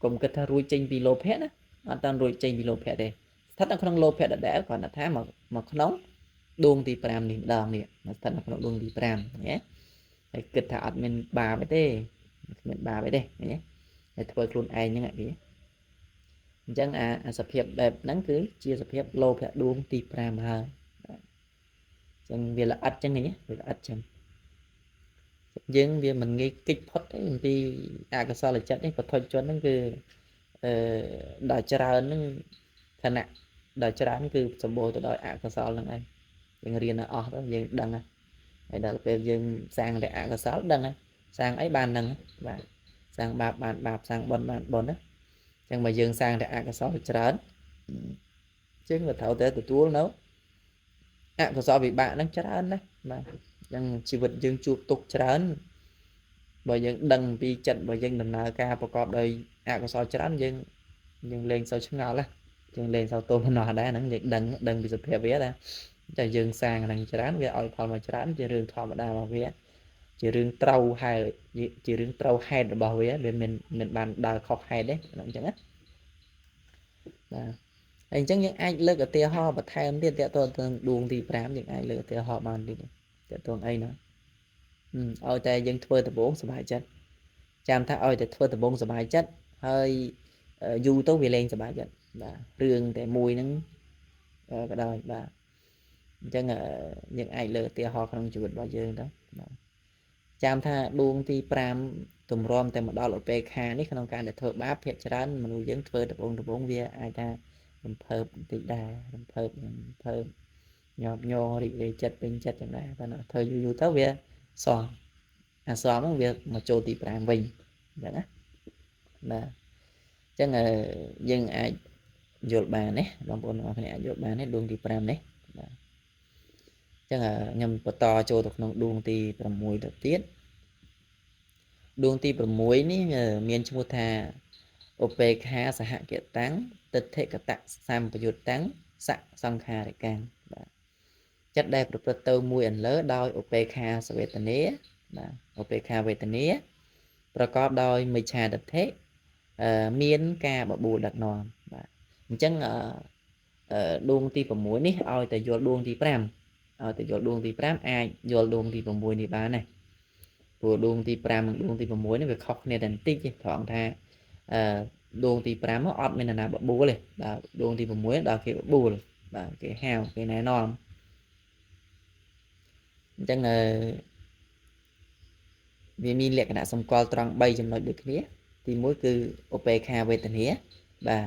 កុំគិតថារួចចេញពីលោភៈណាអត់តាន់រួចចេញពីលោភៈទេស្ថិតនៅក្នុងលោភៈដដែលគ្រាន់តែថាមកក្នុងដួងទី5នេះម្ដងនេះស្ថិតនៅក្នុងដួងទី5ណាហើយគិតថាអត់មានបាបអីទេគ្មានបាបអីទេណាហើយធ្វើខ្លួនឯងហ្នឹងគេអញ្ចឹងអាសភាពបែបហ្នឹងគឺជាសភាពលោភៈដួងទី5ហើយបាទអញ្ចឹងវាល្អិតចឹងណាវាល្អិតចឹងយើងវាមិនងាយគិចផុតទេអំពីអកុសលចិត្តនេះបឋិជនហ្នឹងគឺដល់ច្រើនហ្នឹងខណៈដល់ច្រើនគឺសម្បូរទៅដោយអកុសលហ្នឹងឯងយើងរៀនឲ្យអស់ទៅយើងដឹងហើយដល់ពេលយើងសាងតែអកុសលដឹងហើយសាងអីបានហ្នឹងបាទសាងបាបបានបាបសាងបុណ្យបានបុណ្យណាអញ្ចឹងបើយើងសាងតែអកុសលច្រើនជាងវាត្រូវតែទទួលនៅអកុសលវិបាកហ្នឹងច្រើនណាស់បាទអញ្ចឹងជីវិតយើងជួបទុក្ខច្រើនបើយើងដឹងពីចិត្តបើយើងដំណើរការប្រកបដោយអកុសលច្រើនយើងលែងសូវឆ្ងល់ណាយើងលែងសូវទោមនស្សដែរហ្នឹងយើងដឹងពីសភាពវាដែរតែយើងសាងហ្នឹងច្រើនវាឲ្យផលមកច្រើនជារឿងធម្មតារបស់វាជារឿងត្រូវហេតុជារឿងត្រូវហេតុរបស់វាវាមិនបានដើរខុសហេតុទេហ្នឹងអញ្ចឹងណាបាទហើយអញ្ចឹងយើងអាចលើកឧទាហរណ៍បន្ថែមទៀតតទៅនឹងដួងទី5យើងអាចលើកឧទាហរណ៍បានទៀតតទៅអីណាឲ្យតែយើងធ្វើដំបូងសប្បាយចិត្តចាំថាឲ្យតែធ្វើដំបូងសប្បាយចិត្តហើយយូរទៅវាលែងសប្បាយចិត្តបាទរឿងតែមួយហ្នឹងក៏ដោយបាទអញ្ចឹងយើងអាចលើកឧទាហរណ៍ក្នុងជីវិតរបស់យើងទៅបាទចាំថាដួងទី5ទម្រាំតែមកដល់ឧបេក្ខានេះក្នុងការដែលធ្វើបាបភាគច្រើនមនុស្សយើងធ្វើដំបូងវាអាចថារំភើបបន្តិចដែររំភើបញាប់ញ័ររីករាយចិត្តពេញចិត្តចឹងដែរតែធ្វើយូរៗទៅវាសមអាសមហ្នឹងវាមកចូលទី5វិញអញ្ចឹងណាបាទអញ្ចឹងយើងអាចយល់បានណាបងប្អូនទាំងអស់គ្នាអាចយល់បានទេដួងទី5នេះបាទអញ្ចឹងខ្ញុំបន្តចូលទៅក្នុងដួងទី6ទៅទៀតដួងទី6នេះមានឈ្មោះថាឧបេក្ខាសហគតាំងទិដ្ឋិកតសម្បយុត្តੰសសង្ខារិកាំងបាទចិត្តដែលប្រព្រឹត្តទៅមួយអន្លើដោយឧបេក្ខាសវេទនាបាទឧបេក្ខាវេទនាប្រកបដោយមិច្ឆាទិដ្ឋិមានការបបួលដឹកនាំបាទអញ្ចឹងដួងទី6នេះឲ្យតែយល់ដួងទី5ឲ្យតែយល់ដួងទី5អាចយល់ដួងទី6នេះបានដែរព្រោះដួងទី5និងដួងទី6នេះវាខុសគ្នាតែបន្តិចទេត្រង់ថាដួងទី5អត់មាននរណាបបួលទេបាទដួងទី6ដល់គេបបួលបាទគេហៅគេណែនាំអញ្ចឹងវាមានលក្ខណៈសម្គាល់ត្រង់3ចំណុចដូចគ្នាទី1គឺឧបេក្ខាវេទនាបាទ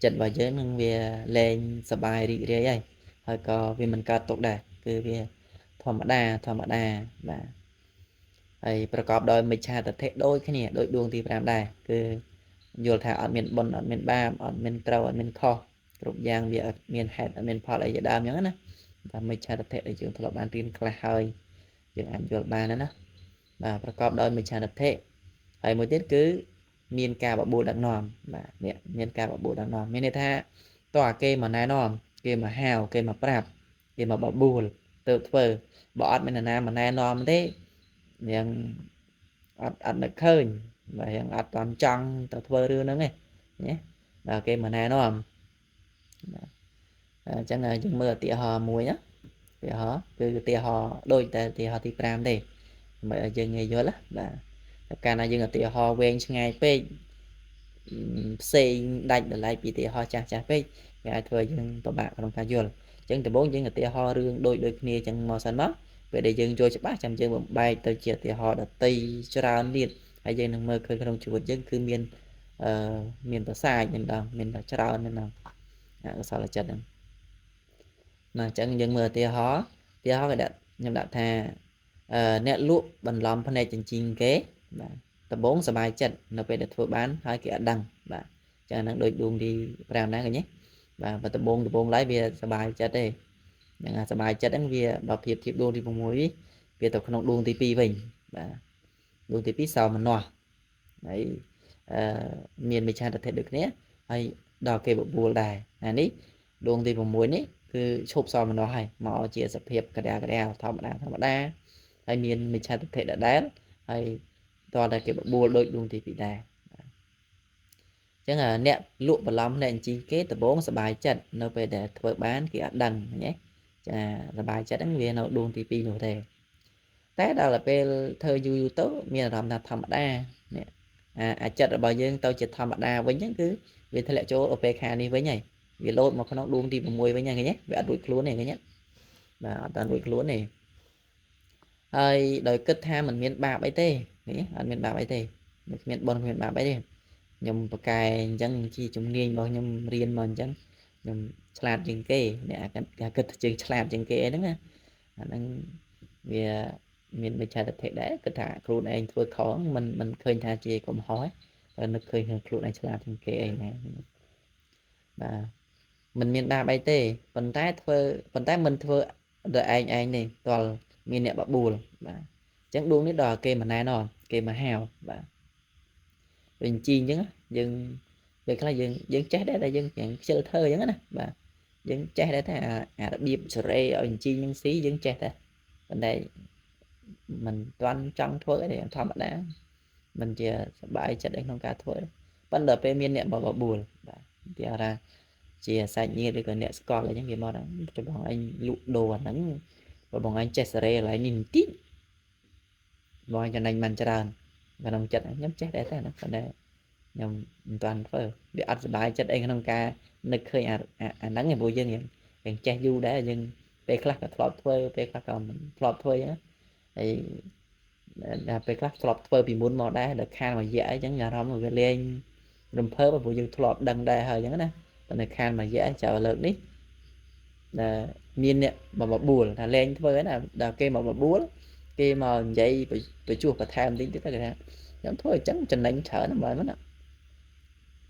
ចិត្តរបស់យើងនឹងវាលែងសប្បាយរីករាយហើយហើយក៏វាមិនកើតទុក្ខដែរគឺវាធម្មតាបាទហើយប្រកបដោយមិច្ឆាទិដ្ឋិដូចគ្នាដូចដួងទី5ដែរគឺយល់ថាអត់មានបុណ្យអត់មានបាបអត់មានត្រូវអត់មានខុសគ្រប់យ៉ាងវាអត់មានហេតុអត់មានផលអីជាដើមអញ្ចឹងណាបាទមិច្ឆាទិដ្ឋិដែលយើងធ្លាប់បានរៀនខ្លះហើយយើងអាចយល់បានណាបាទប្រកបដោយមិច្ឆាទិដ្ឋិហើយមួយទៀតគឺមានការបបួលដឹកនាំបាទនេះមានការបបួលដឹកនាំមានន័យថាតើអាគេមកណែនាំគេមកហៅគេមកប្រាប់គេមកបបួលទៅធ្វើបើអត់មាននរណាមកណែនាំទេយ៉ាងអត់នឹកឃើញបាទយ៉ាងអត់តាន់ចង់ទៅធ្វើរឿងហ្នឹងទេណាបាទគេមកណែនាំបាទអញ្ចឹងយើងមើលឧទាហរណ៍មួយណាឧទាហរណ៍គឺឧទាហរណ៍ដូចតែឧទាហរណ៍ទី5ទេដើម្បីឲ្យយើងងាយយល់ណាបាទតែកាលណាយើងឧទាហរណ៍វែងឆ្ងាយពេក ផ្សេងដាច់ដោយឡែកពីឧទាហរណ៍ចាស់ចាស់ពេក វាអាចធ្វើឲ្យយើងពិបាកក្នុងការយល់។ អញ្ចឹងដំបូងយើងឧទាហរណ៍រឿងដូចដូចគ្នាអញ្ចឹងមកសិនមក ពេលដែលយើងយល់ច្បាស់ ចាំយើងបំបែកទៅជាឧទាហរណ៍ដតីច្រើនទៀត ហើយយើងនឹងមើលឃើញក្នុងជីវិតយើងគឺមានអឺមានប្រសាយនឹងដល់មានច្រើននឹងដល់អកុសលចិត្តហ្នឹងណា។ អញ្ចឹងយើងមើលឧទាហរណ៍ ឧទាហរណ៍គេដាក់ ខ្ញុំដាក់ថា អឺអ្នកលក់បន្លំភ្នែកចិញ្ជីងគេ បាទ ដំបងសบายចិត្តនៅពេលដែលធ្វើបានហើយគេអត់ដឹង បាទ ចឹងហ្នឹងដូចដួងទី5ដែរ ឃើញទេ? បាទ បើដំបងឡើយវាសบายចិត្តទេ ហ្នឹងសบายចិត្តហ្នឹងវាបើប្រៀបធៀបដួងទី6 វាទៅក្នុងដួងទី2វិញ បាទ ដួងទី2សោមនស្ស ហើយអឺមានមិច្ឆាទិដ្ឋិដូចគ្នា ហើយដល់គេបបួលដែរ។ អានេះដួងទី6នេះគឺឈប់សោមនស្សហើយ មកជាសភាពកដាកដាធម្មតាធម្មតា ហើយមានមិច្ឆាទិដ្ឋិដដែល ហើយតើតែគេបបួលដូចដួងទី2ដែរ។ អញ្ចឹងអ្នកលក់បន្លំអ្នកអញ្ជីគេ ដំបងសบายចិត្តនៅពេលដែលធ្វើបានគេអត់ដឹងណា ចា សบายចិត្តហ្នឹងវានៅដួងទី2នោះទេ តែដល់ពេលធ្វើយូរយូរទៅមានអារម្មណ៍ថាធម្មតា នេះអាចិត្តរបស់យើងទៅជាធម្មតាវិញហ្នឹង គឺវាធ្លាក់ចូលឧបេក្ខានេះវិញហើយ វាលោតមកក្នុងដួងទី6វិញហ្នឹង ឃើញទេ? វាអត់រួចខ្លួនទេ ឃើញទេ? បាទ អត់តាន់រួចខ្លួនទេ ហើយដោយគិតថាមិនមានបាបអីទេ ឃើញទេ? អត់មានបាបអីទេ គ្មានបុណ្យគ្មានបាបអីទេ ខ្ញុំប្រកែអញ្ចឹងជាជំនាញរបស់ខ្ញុំរៀនមកអញ្ចឹង ខ្ញុំឆ្លាតជាងគេ អ្នកអាគិតជាងឆ្លាតជាងគេអីហ្នឹងណា អាហ្នឹងវាមានមិច្ឆាទិដ្ឋិដែរ គិតថាខ្លួនឯងធ្វើខុសមិនឃើញថាជាកំហុស តែនឹកឃើញខ្លួនឯងឆ្លាតជាងគេអីណា បាទ មិនមានបាបអីទេ ប៉ុន្តែធ្វើ ប៉ុន្តែមិនធ្វើដោយឯងឯងទេ តលមានអ្នកបបួល បាទ អញ្ចឹងដួងនេះដល់គេមិនណែនាំ គេមកហៅ បាទ ដូចជីអញ្ចឹង យើងពេលខ្លះយើងចេះដែរ តែយើងខ្ជិលធ្វើអញ្ចឹងណា បាទ យើងចេះដែរថាអារបៀបសេរីឲ្យជីនឹងស៊ី យើងចេះតែ ប៉ុន្តែមិនទាន់ចង់ធ្វើទេ ធម្មតាមិនជាសบายចិត្តក្នុងការធ្វើ ប៉ុន្តែពេលមានអ្នកមកបបួល បាទ ទីថាជាសាច់ញាតិឬក៏អ្នកស្គាល់អីចឹង គេមកថា បងឯងលក់ដូរអាហ្នឹង បើបងឯងចេះសេរីកន្លែងនេះបន្តិច បងឯងចំណេញបានច្រើន ក្នុងចិត្តខ្ញុំចេះដែរតែណា ប៉ុន្តែខ្ញុំមិនទាន់ធ្វើ វាអត់សบายចិត្តអីក្នុងការនឹកឃើញអាហ្នឹងឯង ព្រោះយើងយើងចេះយូរដែរ យើងពេលខ្លះក៏ធ្លាប់ធ្វើ ពេលខ្លះក៏មិនធ្លាប់ធ្វើអញ្ចឹង ហើយដល់ពេលខ្លះធ្លាប់ធ្វើពីមុនមកដែរ ដល់ខានមួយរយៈអីចឹង អារម្មណ៍វាលែងរំភើប ព្រោះយើងធ្លាប់ដឹងដែរហើយអញ្ចឹងណា ប៉ុន្តែខានមួយរយៈ ចៅលើកនេះដែលមានអ្នកមកបបួលថាលែងធ្វើណា ដល់គេមកបបួល គេមកនិយាយបញ្ជួសបន្ថែមតិចទៀតទៅ គេថាខ្ញុំធ្វើអញ្ចឹងចំណេញច្រើនណាស់ មើលណា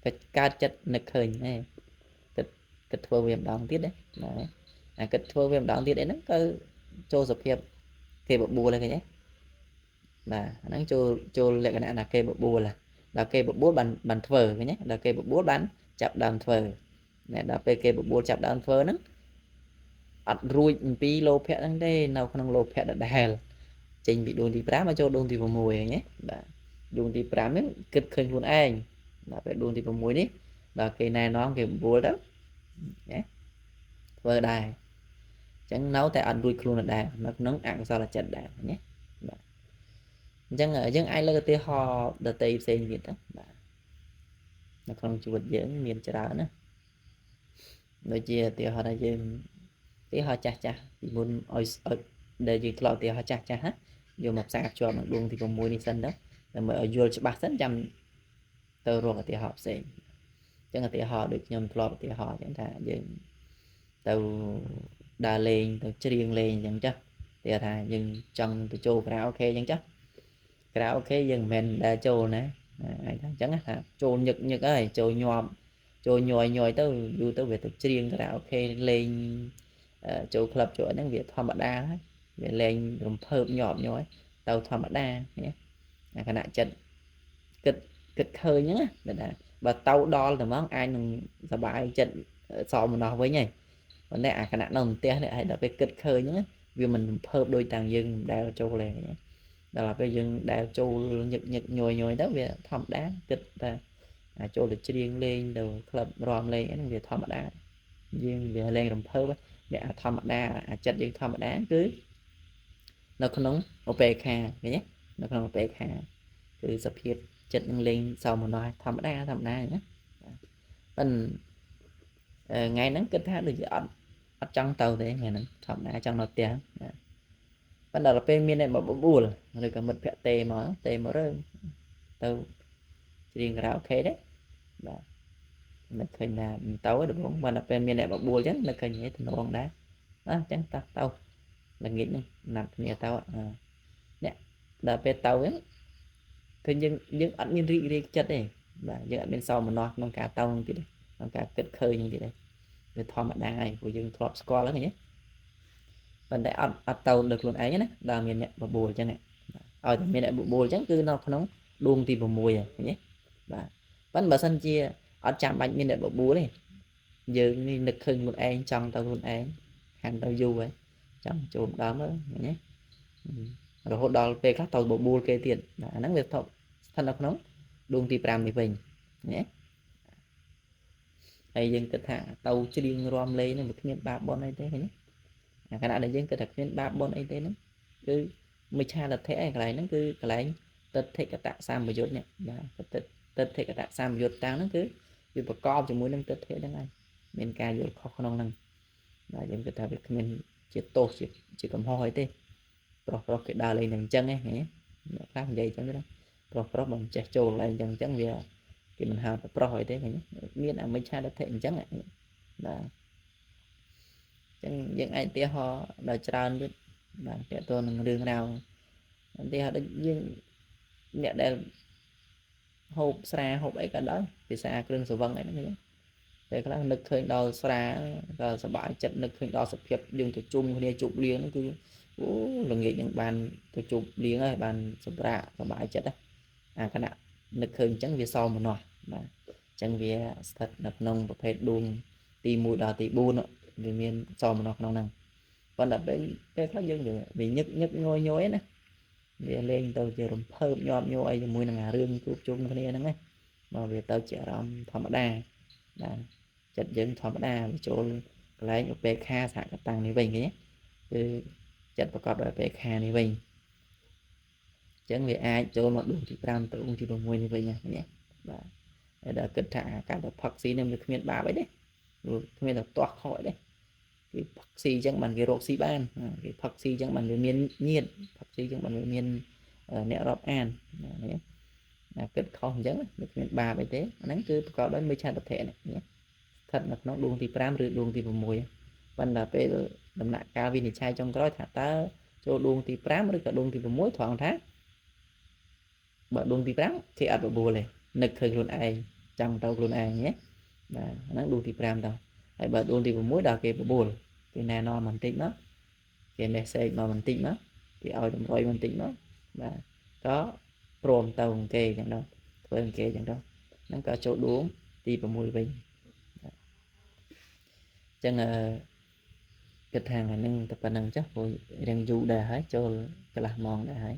ក៏កើតចិត្តនឹកឃើញហ៎ គិតធ្វើវាម្ដងទៀតណា អាគិតធ្វើវាម្ដងទៀតអីហ្នឹង ក៏ចូលសភាពគេបបួលហើយ ឃើញទេ? បាទ អាហ្នឹងចូលលក្ខណៈថាគេបបួល ដល់គេបបួលបានធ្វើ ឃើញទេ? ដល់គេបបួលបានចាប់ដើមធ្វើ ណែ ដល់ពេលគេបបួលចាប់ដើមធ្វើហ្នឹង អត់រួចអំពីលោភៈហ្នឹងទេ នៅក្នុងលោភៈដដែល ចេញពីដួងទី5មកចូលដួងទី6 ឃើញទេ? បាទ ដួងទី5ហ្នឹងគិតឃើញខ្លួនឯង ដល់ពេលដួងទី6នេះ ដល់គេណែនាំគេបបួលទៅណា ធ្វើដែរ អញ្ចឹងនៅតែអត់រួចខ្លួនដែរ នៅក្នុងអកុសលចិត្តដែរណា បាទ អញ្ចឹងយើងអាចលើកឧទាហរណ៍ដតីផ្សេងទៀតទៅ បាទ នៅក្នុងជីវិតយើងមានច្រើនណា ដូចជាឧទាហរណ៍ថាយើងឧទាហរណ៍ចាស់ចាស់ពីមុនឲ្យដែលយើងធ្លាប់ឧទាហរណ៍ចាស់ចាស់ណា យកមកផ្សារភ្ជាប់នឹងដួងទី6នេះសិនទៅ ដើម្បីឲ្យយល់ច្បាស់សិន ចាំទៅរកឧទាហរណ៍ផ្សេង។ អញ្ចឹងឧទាហរណ៍ដូចខ្ញុំធ្លាប់ឧទាហរណ៍អញ្ចឹងថា យើងទៅដើរលេងទៅច្រៀងលេងអញ្ចឹងចាស់ គេថាយើងចង់ទៅចូលខារ៉ាអូខេអញ្ចឹងចាស់ ខារ៉ាអូខេយើងមិនមែនដែលចូលណា អាចថាអញ្ចឹងថាចូលញឹកញឹកហើយ ចូលញាប់ចូលញយញយទៅ យូរទៅវាទៅច្រៀងខារ៉ាអូខេលេងចូលក្លឹបចូលអីហ្នឹងវាធម្មតាហើយ វាលេងរំភើបញាប់ញយទៅធម្មតាណា អាខណៈចិត្តគិតឃើញហ្នឹងណា ថាបើទៅដល់តែហ្មងអាចនឹងសบายចិត្តសមម្នោះវិញហើយ ប៉ុន្តែអាខណៈនៅផ្ទះនេះហើយ ដល់ពេលគិតឃើញហ្នឹងវាមិនរំភើបដូចតាំងយើងមិនដែលចូលទេ ដល់ពេលយើងដែលចូលញឹកញឹកញយញយទៅវាធម្មតា គិតថាចូលទៅច្រៀងលេងទៅក្លឹបរំលេងហ្នឹងវាធម្មតា យើងវាលេងរំភើប អ្នកអាធម្មតា អាចិត្តយើងធម្មតាគឺនៅក្នុងឧបេក្ខា ឃើញទេ? នៅក្នុងឧបេក្ខាគឺសភាព ចិត្តនឹងលេងសោមនស្សធម្មតាធម្មតាណាប៉ុន្តែថ្ងៃហ្នឹងគិតថាដូចជាអត់ចង់ទៅទេថ្ងៃហ្នឹងធម្មតាចង់នៅផ្ទះណាប៉ុន្តែដល់ពេលមានអ្នកមកបបួលឬក៏មិត្តភក្តិទេមកទេមករើទៅច្រៀងខារ៉ាអូខេទេបាទនឹកឃើញថាមិនទៅទេដំបូងបើដល់ពេលមានអ្នកបបួលអញ្ចឹងនឹកឃើញទំនងដែរអញ្ចឹងតោះទៅល្ងាចហ្នឹងណាត់គ្នាទៅអ្នកដល់ពេលទៅហ្នឹងឃើញយើងអត់មានរីករាយចិត្តទេបាទយើងអត់មានសោមនស្សក្នុងការទៅហ្នឹងទៀតទេក្នុងការគិតឃើញហ្នឹងទៀតទេវាធម្មតាហើយព្រោះយើងធ្លាប់ស្គាល់ហ្នឹងណាប៉ុន្តែអត់ទៅលើខ្លួនឯងណាដល់មានអ្នកបបួលអញ្ចឹងឲ្យតែមានអ្នកបបួលអញ្ចឹងគឺនៅក្នុងដួងទី6ហើយឃើញទេបាទប៉ុន្តែបើសិនជាអត់ចាំបាច់មានអ្នកបបួលទេយើងនេះនឹកឃើញខ្លួនឯងចង់ទៅខ្លួនឯងខានទៅយូរហើយចង់ចូលម្ដងមើលឃើញទេរហូតដល់ពេលខ្លះទៅបបួលគេទៀតបាទអាហ្នឹងវាស្ថិតនៅក្នុងដួងទី5នេះវិញណាហើយយើងគិតថាទៅច្រៀងរាំលេងហ្នឹងវាគ្មានបាបបុណ្យអីទេឃើញទេអាខណៈដែលយើងគិតថាគ្មានបាបបុណ្យអីទេហ្នឹងគឺមិច្ឆាទិដ្ឋិឯកន្លែងហ្នឹងគឺកន្លែងទិដ្ឋិកតសម្បយុទ្ធនេះបាទទិដ្ឋិកតសម្បយុទ្ធតាំងហ្នឹងគឺវាប្រកបជាមួយនឹងទិដ្ឋិហ្នឹងហើយមានការយល់ខុសក្នុងហ្នឹងបាទយើងគិតថាវាគ្មានជាទោសជាកំហុសអីទេប្រុសគេដើរលេងតែអញ្ចឹងឯងអ្នកខ្លះនិយាយអញ្ចឹងទៅប្រុសបើមិនចេះចូលកន្លែងអញ្ចឹងវាគេមិនហៅថាប្រុសអីទេឃើញមានអមិច្ឆាទិដ្ឋិអញ្ចឹងបាទអញ្ចឹងយើងអាចឧទាហរណ៍ដល់ច្រើនទៀតបាទតើតើនឹងរឿងរ៉ាវឧទាហរណ៍ដូចយើងអ្នកដែលហូបស្រាហូបអីក៏ដោយភាសាគ្រឿងស្រវឹងអីហ្នឹងឃើញពេលខ្លះនឹកឃើញដល់ស្រាក៏សប្បាយចិត្តនឹកឃើញដល់សភាពយើងទៅជុំគ្នាជប់លៀងហ្នឹងគឺអូល្ងាចនឹងបានទៅជប់លៀងហើយបានសម្រាកសប្បាយចិត្តអាគណៈនឹកឃើញអញ្ចឹងវាសោមនស្សបាទអញ្ចឹងវាស្ថិតនៅក្នុងប្រភេទដួងទី1ដល់ទី4វាមានសោមនស្សក្នុងហ្នឹងប៉ុន្តែពេលខ្លះយើងវាញឹកញឹកញយញយណាវាលេងទៅជារំភើបញាប់ញ័រអីជាមួយនឹងអារឿងជួបជុំគ្នាហ្នឹងណាមកវាទៅជាអារម្មណ៍ធម្មតាបាទចិត្តយើងធម្មតាវាចូលកន្លែងឧបេក្ខាសហកតាំងនេះវិញឃើញទេគឺចិត្តប្រកបដោយឧបេក្ខានេះវិញអញ្ចឹងវាអាចចូលមកដួងទី5ទៅដួងទី6នេះវិញណាបាទហើយដល់គិតថាការទៅផឹកស៊ីនឹងវាគ្មានបាបអីទេគ្មានតែទាស់ខុសអីទេគេផឹកស៊ីអញ្ចឹងបានគេរកស៊ីបានគេផឹកស៊ីអញ្ចឹងបានវាមានញាតផឹកស៊ីអញ្ចឹងបានវាមានអ្នករាប់អាននេះណាគិតខុសអញ្ចឹងវាគ្មានបាបអីទេអាហ្នឹងគឺប្រកបដោយមិច្ឆាទិដ្ឋិនេះស្ថិតនៅក្នុងដួងទី5ឬដួងទី6ប៉ុន្តែពេលដំណាក់កាលវិនិច្ឆ័យចុងក្រោយថាតើចូលដួងទី5ឬក៏ដួងទី6ត្រង់ថាបើដួងទី5គេអត់បបួលទេនឹកឃើញខ្លួនឯងចង់ទៅខ្លួនឯងណាបាទហ្នឹងដួងទី5ទៅហើយបើដួងទី6ដល់គេបបួលគេណែនាំបន្តិចមកគេ message មកបន្តិចមកគេឲ្យតម្រុយបន្តិចមកបាទក៏ព្រមទៅគេអញ្ចឹងទៅធ្វើគេអញ្ចឹងទៅហ្នឹងក៏ចូលដួងទី6វិញអញ្ចឹងគិតថាថ្ងៃហ្នឹងតែប៉ុណ្្នឹងចុះព្រោះរៀងយូរដែរហើយចូលកន្លះម៉ោងដែរហើយ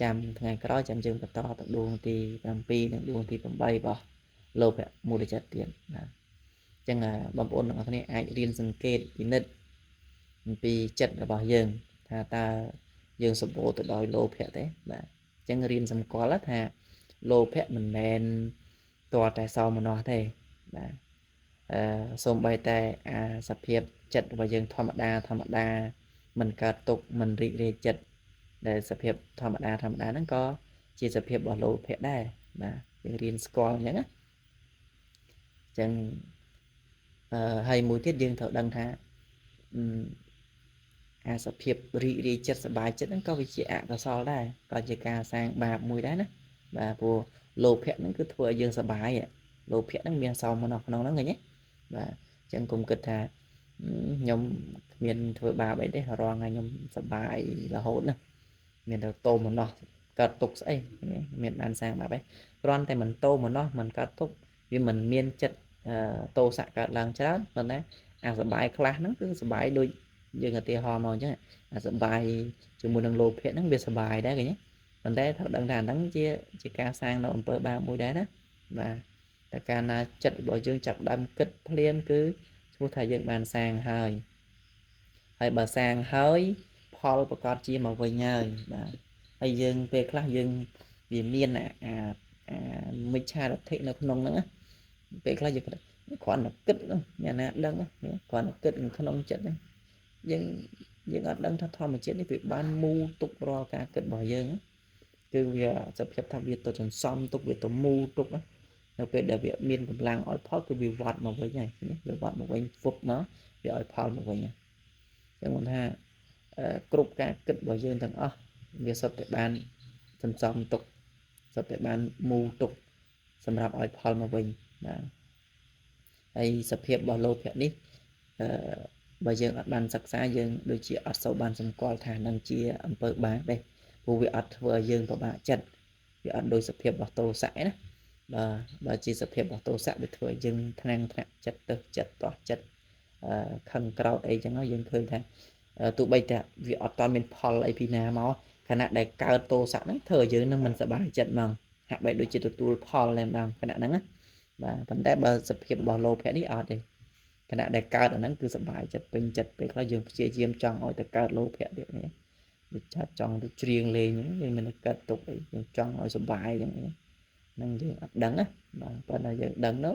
ចាំថ្ងៃក្រោយចាំយើងបន្តទៅដួងទី7និងដួងទី8របស់លោភៈមូលចិត្តទៀតបាទអញ្ចឹងបងប្អូនទាំងអស់គ្នាអាចរៀនសង្កេតពិនិត្យអំពីចិត្តរបស់យើងថាតើយើងសម្បូរទៅដោយលោភៈទេបាទអញ្ចឹងរៀនសម្គាល់ថាលោភៈមិនមែនទាល់តែសោមនស្សទេបាទសូម្បីតែអាសភាពចិត្តរបស់យើងធម្មតាធម្មតាមិនកើតទុក្ខមិនរីករាយចិត្តដែលសភាពធម្មតាធម្មតាហ្នឹងក៏ជាសភាពរបស់លោភៈដែរបាទយើងរៀនស្គាល់អញ្ចឹងណាអញ្ចឹងហើយមួយទៀតយើងត្រូវដឹងថាអាសភាពរីករាយចិត្តសប្បាយចិត្តហ្នឹងក៏វាជាអកុសលដែរក៏ជាការសាងបាបមួយដែរណាបាទព្រោះលោភៈហ្នឹងគឺធ្វើឲ្យយើងសប្បាយលោភៈហ្នឹងមានសោមនស្សក្នុងហ្នឹងឃើញទេបាទអញ្ចឹងកុំគិតថាខ្ញុំគ្មានធ្វើបាបអីទេរាល់ថ្ងៃខ្ញុំសប្បាយរហូតណាមានតែតោមនស្សកើតទុកស្អីមានបានសាងបាបអីគ្រាន់តែមិនតោមនស្សមិនកើតទុកវាមិនមានចិត្តតោសៈកើតឡើងច្រើនប៉ុន្តែអាសបាយខ្លះហ្នឹងគឺសបាយដូចយើងឧទាហរណ៍មកអញ្ចឹងអាសបាយជាមួយនឹងលោភៈហ្នឹងវាសបាយដែរឃើញទេប៉ុន្តែត្រូវដឹងថាហ្នឹងជាការសាងនៅអំពើបាបមួយដែរណាបាទតែកាលណាចិត្តរបស់យើងចាប់ដើមគិតភ្លាមគឺឈ្មោះថាយើងបានសាងហើយហើយបើសាងហើយផលប្រកាសជាមកវិញហើយបាទហើយយើងពេលខ្លះយើង វាមានអាអាមិច្ឆាទិដ្ឋិនៅក្នុងហ្នឹងណាពេលខ្លះយើងគ្រាន់តែគិតអ្នកណាដឹងគ្រាន់តែគិតក្នុងចិត្តហ្នឹងយើងយើងអត់ដឹងថាធម្មជាតិនេះវាបានមូលទុករាល់ការគិតរបស់យើងគឺវាសភាពថាវាទៅសន្សំទុកវាទៅមូលទុកនៅពេលដែលវាមានកម្លាំងឲ្យផលគឺវាវត្តមកវិញហើយវាវត្តមកវិញហ្វុបមកវាឲ្យផលមកវិញអញ្ចឹងមិនថាគ្រប់ការគិតរបស់យើងទាំងអស់វាសុទ្ធតែបានសន្សំទុកសុទ្ធតែបានមូលទុកសម្រាប់ឲ្យផលមកវិញបាទហើយសភាពរបស់លោភៈនេះអឺបើយើងអត់បានសិក្សាយើងដូចជាអត់សូវបានសម្គាល់ថានឹងជាអំពើបាបទេព្រោះវាអត់ធ្វើឲ្យយើងពិបាកចិត្តវាអត់ដោយសភាពរបស់ទោសៈណាបាទបើជាសភាពរបស់ទោសៈវាធ្វើឲ្យយើងថ្នាំងថ្នាក់ចិត្តទៅចិត្តតោះចិត្តខឹងក្រោធអីចឹងយើងឃើញថាទោះបីតែវាអត់តាន់មានផលអីពីណាមកខណៈដែលកើតទោសៈហ្នឹងធ្វើឲ្យយើងនឹងមិនសប្បាយចិត្តហ្មងហាក់បីដូចជាទទួលផលតែម្ដងខណៈហ្នឹងណាបាទប៉ុន្តែបើសភាពរបស់លោភៈនេះអត់ទេខណៈដែលកើតអាហ្នឹងគឺសប្បាយចិត្តពេញចិត្តពេលខ្លះយើងព្យាយាមចង់ឲ្យតែកើតលោភៈទៀតនេះដូចឆាត់ចង់ទៅច្រៀងលេងយើងមិនកើតទុកអីយើងចង់ឲ្យសប្បាយចឹងហ្នឹងយើងអត់ដឹងណាបាទប៉ុន្តែយើងដឹងទៅ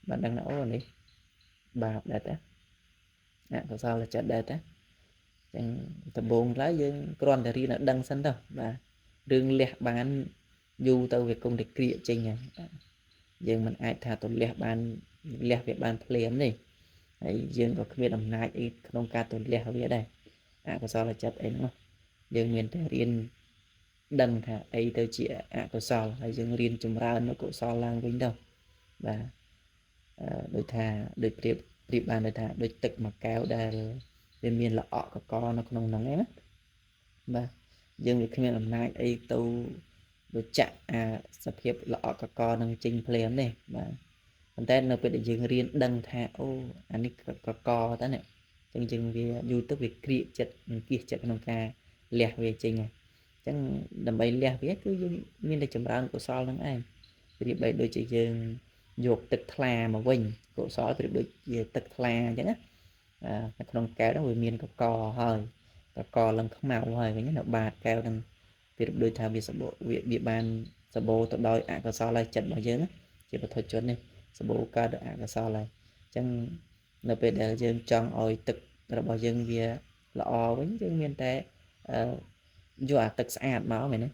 បាទដឹងថាអូនេះបាបដែរតាអកុសលចិត្តដែរតាចឹងដំបូងឡើយយើងគ្រាន់តែរៀនឲ្យដឹងសិនទៅបាទរឿងលះបានយូរទៅវាគង់តែក្រៀកចេញហើយយើងមិនអាចថាទៅលះបានលះវាបានភ្លាមនេះហើយយើងក៏គ្មានអំណាចអីក្នុងការទៅលះវាដែរអកុសលចិត្តអីហ្នឹងយើងមានតែរៀនដឹងថាអីទៅជាអកុសលហើយយើងរៀនចម្រើននៅកុសលឡើងវិញទៅបាទដូចថាដូចប្រៀបបានដូចថាដូចទឹកមួយកែវដែលវាមានល្អក់កកនៅក្នុងហ្នឹងណាបាទយើងវាគ្មានអំណាចអីទៅដូចចាក់អាសភាពល្អក់កកនឹងចេញភ្លាមនេះបាទប៉ុន្តែនៅពេលដែលយើងរៀនដឹងថាអូអានេះកកតើនេះអញ្ចឹងយើងវាយូរទៅវាក្រៀកចិត្តអង្គាសចិត្តក្នុងការលះវាចេញហើយអញ្ចឹងដើម្បីលះវាគឺយើងមានតែចម្រើនកុសលនឹងឯងប្រៀបបីដូចជាយើងយកទឹកថ្លាមកវិញកុសលប្រៀបដូចជាទឹកថ្លាអញ្ចឹងណានៅក្នុងកែវហ្នឹងវាមានកកហើយកកឡើងខ្មៅហើយវិញនៅបាតកែវហ្នឹងប្រៀបដូចថាវាសបោវាបានសបោទៅដោយអកុសលហើយចិត្តរបស់យើងជាបុថុជននេះសបោកើតដោយអកុសលហើយអញ្ចឹងនៅពេលដែលយើងចង់ឲ្យទឹករបស់យើងវាល្អវិញយើងមានតែយកអាទឹកស្អាតមកមែនទេ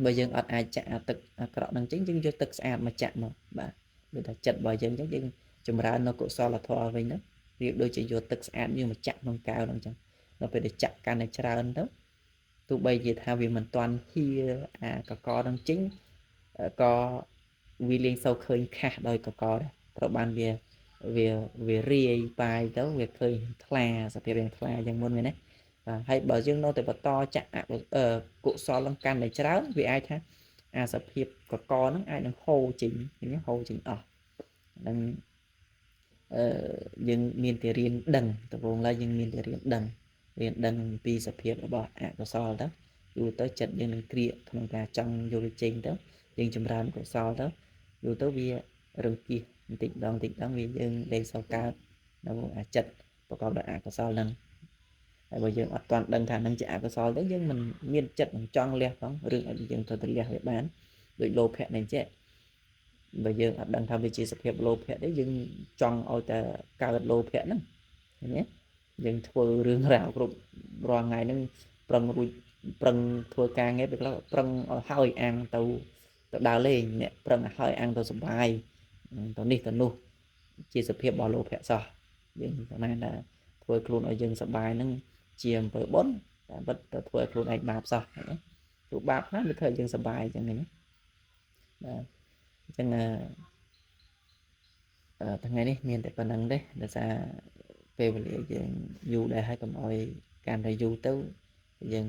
បើយើងអត់អាចចាក់អាទឹកអាក្រក់ហ្នឹងចេញយើងយកទឹកស្អាតមកចាក់មកបាទដូចថាចិត្តរបស់យើងអញ្ចឹងយើងចម្រើននៅកុសលធម៌វិញទៅប្រៀបដូចជាយកទឹកស្អាតយើងមកចាក់ក្នុងកែវហ្នឹងអញ្ចឹងដល់ពេលដែលចាក់កាន់តែច្រើនទៅទោះបីជាថាវាមិនទាន់ហៀអាកកហ្នឹងចេញក៏វាលែងសូវឃើញខាស់ដោយកកដែរត្រូវបានវាវាវារាយប៉ាយទៅវាឃើញថ្លាសភាពយ៉ាងថ្លាយ៉ាងមុនមែនទេបាទហើយបើយើងនៅតែបន្តចាក់កុសលនឹងកាន់តែច្រើនវាអាចថាអាសភាពកកហ្នឹងអាចនឹងហូរចេញហូរចេញអស់ហ្នឹងយើងមានតែរៀនដឹងដំបូងឡើយយើងមានតែរៀនដឹងពីសភាពរបស់អកុសលទៅយូរទៅចិត្តយើងនឹងក្រៀកក្នុងការចង់យកវាចេញទៅយើងចម្រើនកុសលទៅយូរទៅវារង្គៀសបន្តិចម្ដងបន្តិចម្ដងវាយើងលែងសូវកើតនៅអាចិត្តប្រកបដោយអកុសលហ្នឹងហើយបើយើងអត់ទាន់ដឹងថានឹងជាអកុសលទេយើងមិនមានចិត្តនឹងចង់លះផងរឿងអីយើងត្រូវតែលះវាបានដូចលោភៈនេះចេះបើយើងអត់ដឹងថាវាជាសភាពលោភៈទេយើងចង់ឲ្យតែកើតលោភៈហ្នឹងឃើញទេយើងធ្វើរឿងរ៉ាវគ្រប់រាល់ថ្ងៃហ្នឹងប្រឹងរួចប្រឹងធ្វើការងារពេលខ្លះប្រឹងឲ្យហើយអាំងទៅដើរលេងអ្នកប្រឹងឲ្យហើយអាំងទៅសុបាយទៅនេះទៅនោះជាសភាពរបស់លោភៈសោះយើងប្រហែលថាធ្វើខ្លួនឲ្យយើងសុបាយហ្នឹងជាអំពើបុណ្យតែពិតទៅធ្វើឲ្យខ្លួនឯងបាបសោះណាព្រោះបាបណាស់វាធ្វើឲ្យយើងសុបាយអញ្ចឹងណាបាទអញ្ចឹងថ្ងៃនេះមានតែប៉ុណ្្នឹងទេដោយសារពេលវេលាយើងយូរដែរហើយកុំឲ្យកាន់តែយូរទៅយើង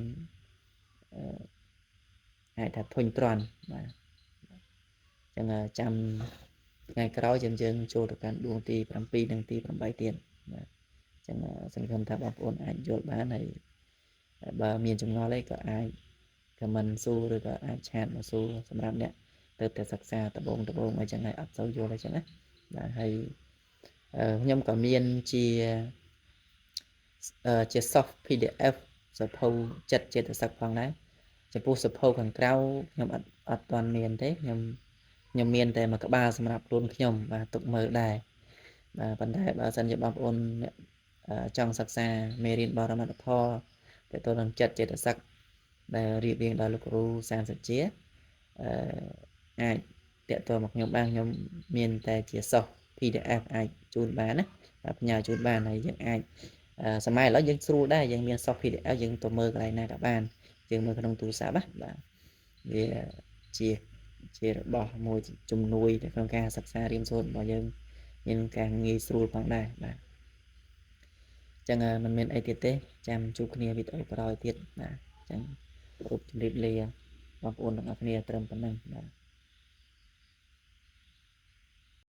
អាចថាធុញទ្រាន់បាទអញ្ចឹងចាំថ្ងៃក្រោយយើងចូលទៅកាន់ដួងទី7និងទី8ទៀតបាទអញ្ចឹងសង្ឃឹមថាបងប្អូនអាចយល់បានហើយបើមានចម្ងល់អីក៏អាច comment សួរឬក៏អាចឆាតមកសួរសម្រាប់អ្នកទៅតែសិក្សាដំបូងអីចឹងហើយអត់សូវយល់អីចឹងណាបាទហើយខ្ញុំក៏មានជា soft PDF សភៅចិត្តចេតសិកផងដែរ ចំពោះសភៅខាងក្រៅខ្ញុំអត់ទាន់មានទេខ្ញុំមានតែមួយក្បាលសម្រាប់ខ្លួនខ្ញុំបាទទុកមើលដែរបាទប៉ុន្តែបើសិនជាបងប្អូនអ្នកចង់សិក្សាមេរៀនបរមត្ថធម៌តទៅនឹងចិត្តចេតសិកដែលរៀបរៀងដោយលោកគ្រូសានសុជាអឺអាចតាក់ទងមកខ្ញុំបានខ្ញុំមានតែជាសោះ PDF អាចជូនបានណាបាទផ្ញើជូនបានហើយយើងអាចសម័យឥឡូវយើងស្រួលដែរយើងមានសោះ PDF យើងទៅមើលកន្លែងណាក៏បានយើងមើលក្នុងទូរស័ព្ទណាបាទវាជាជារបស់មួយជំនួយនៅក្នុងការសិក្សារៀនសូត្ររបស់យើងមានការងាយស្រួលផងដែរបាទអញ្ចឹងមិនមានអីទៀតទេចាំជួបគ្នាវីដេអូក្រោយទៀតបាទអញ្ចឹងគោរពជម្រាបលាបងប្អូនទាំងអស់គ្នាត្រឹមប៉ុណ្ណឹងបាទ។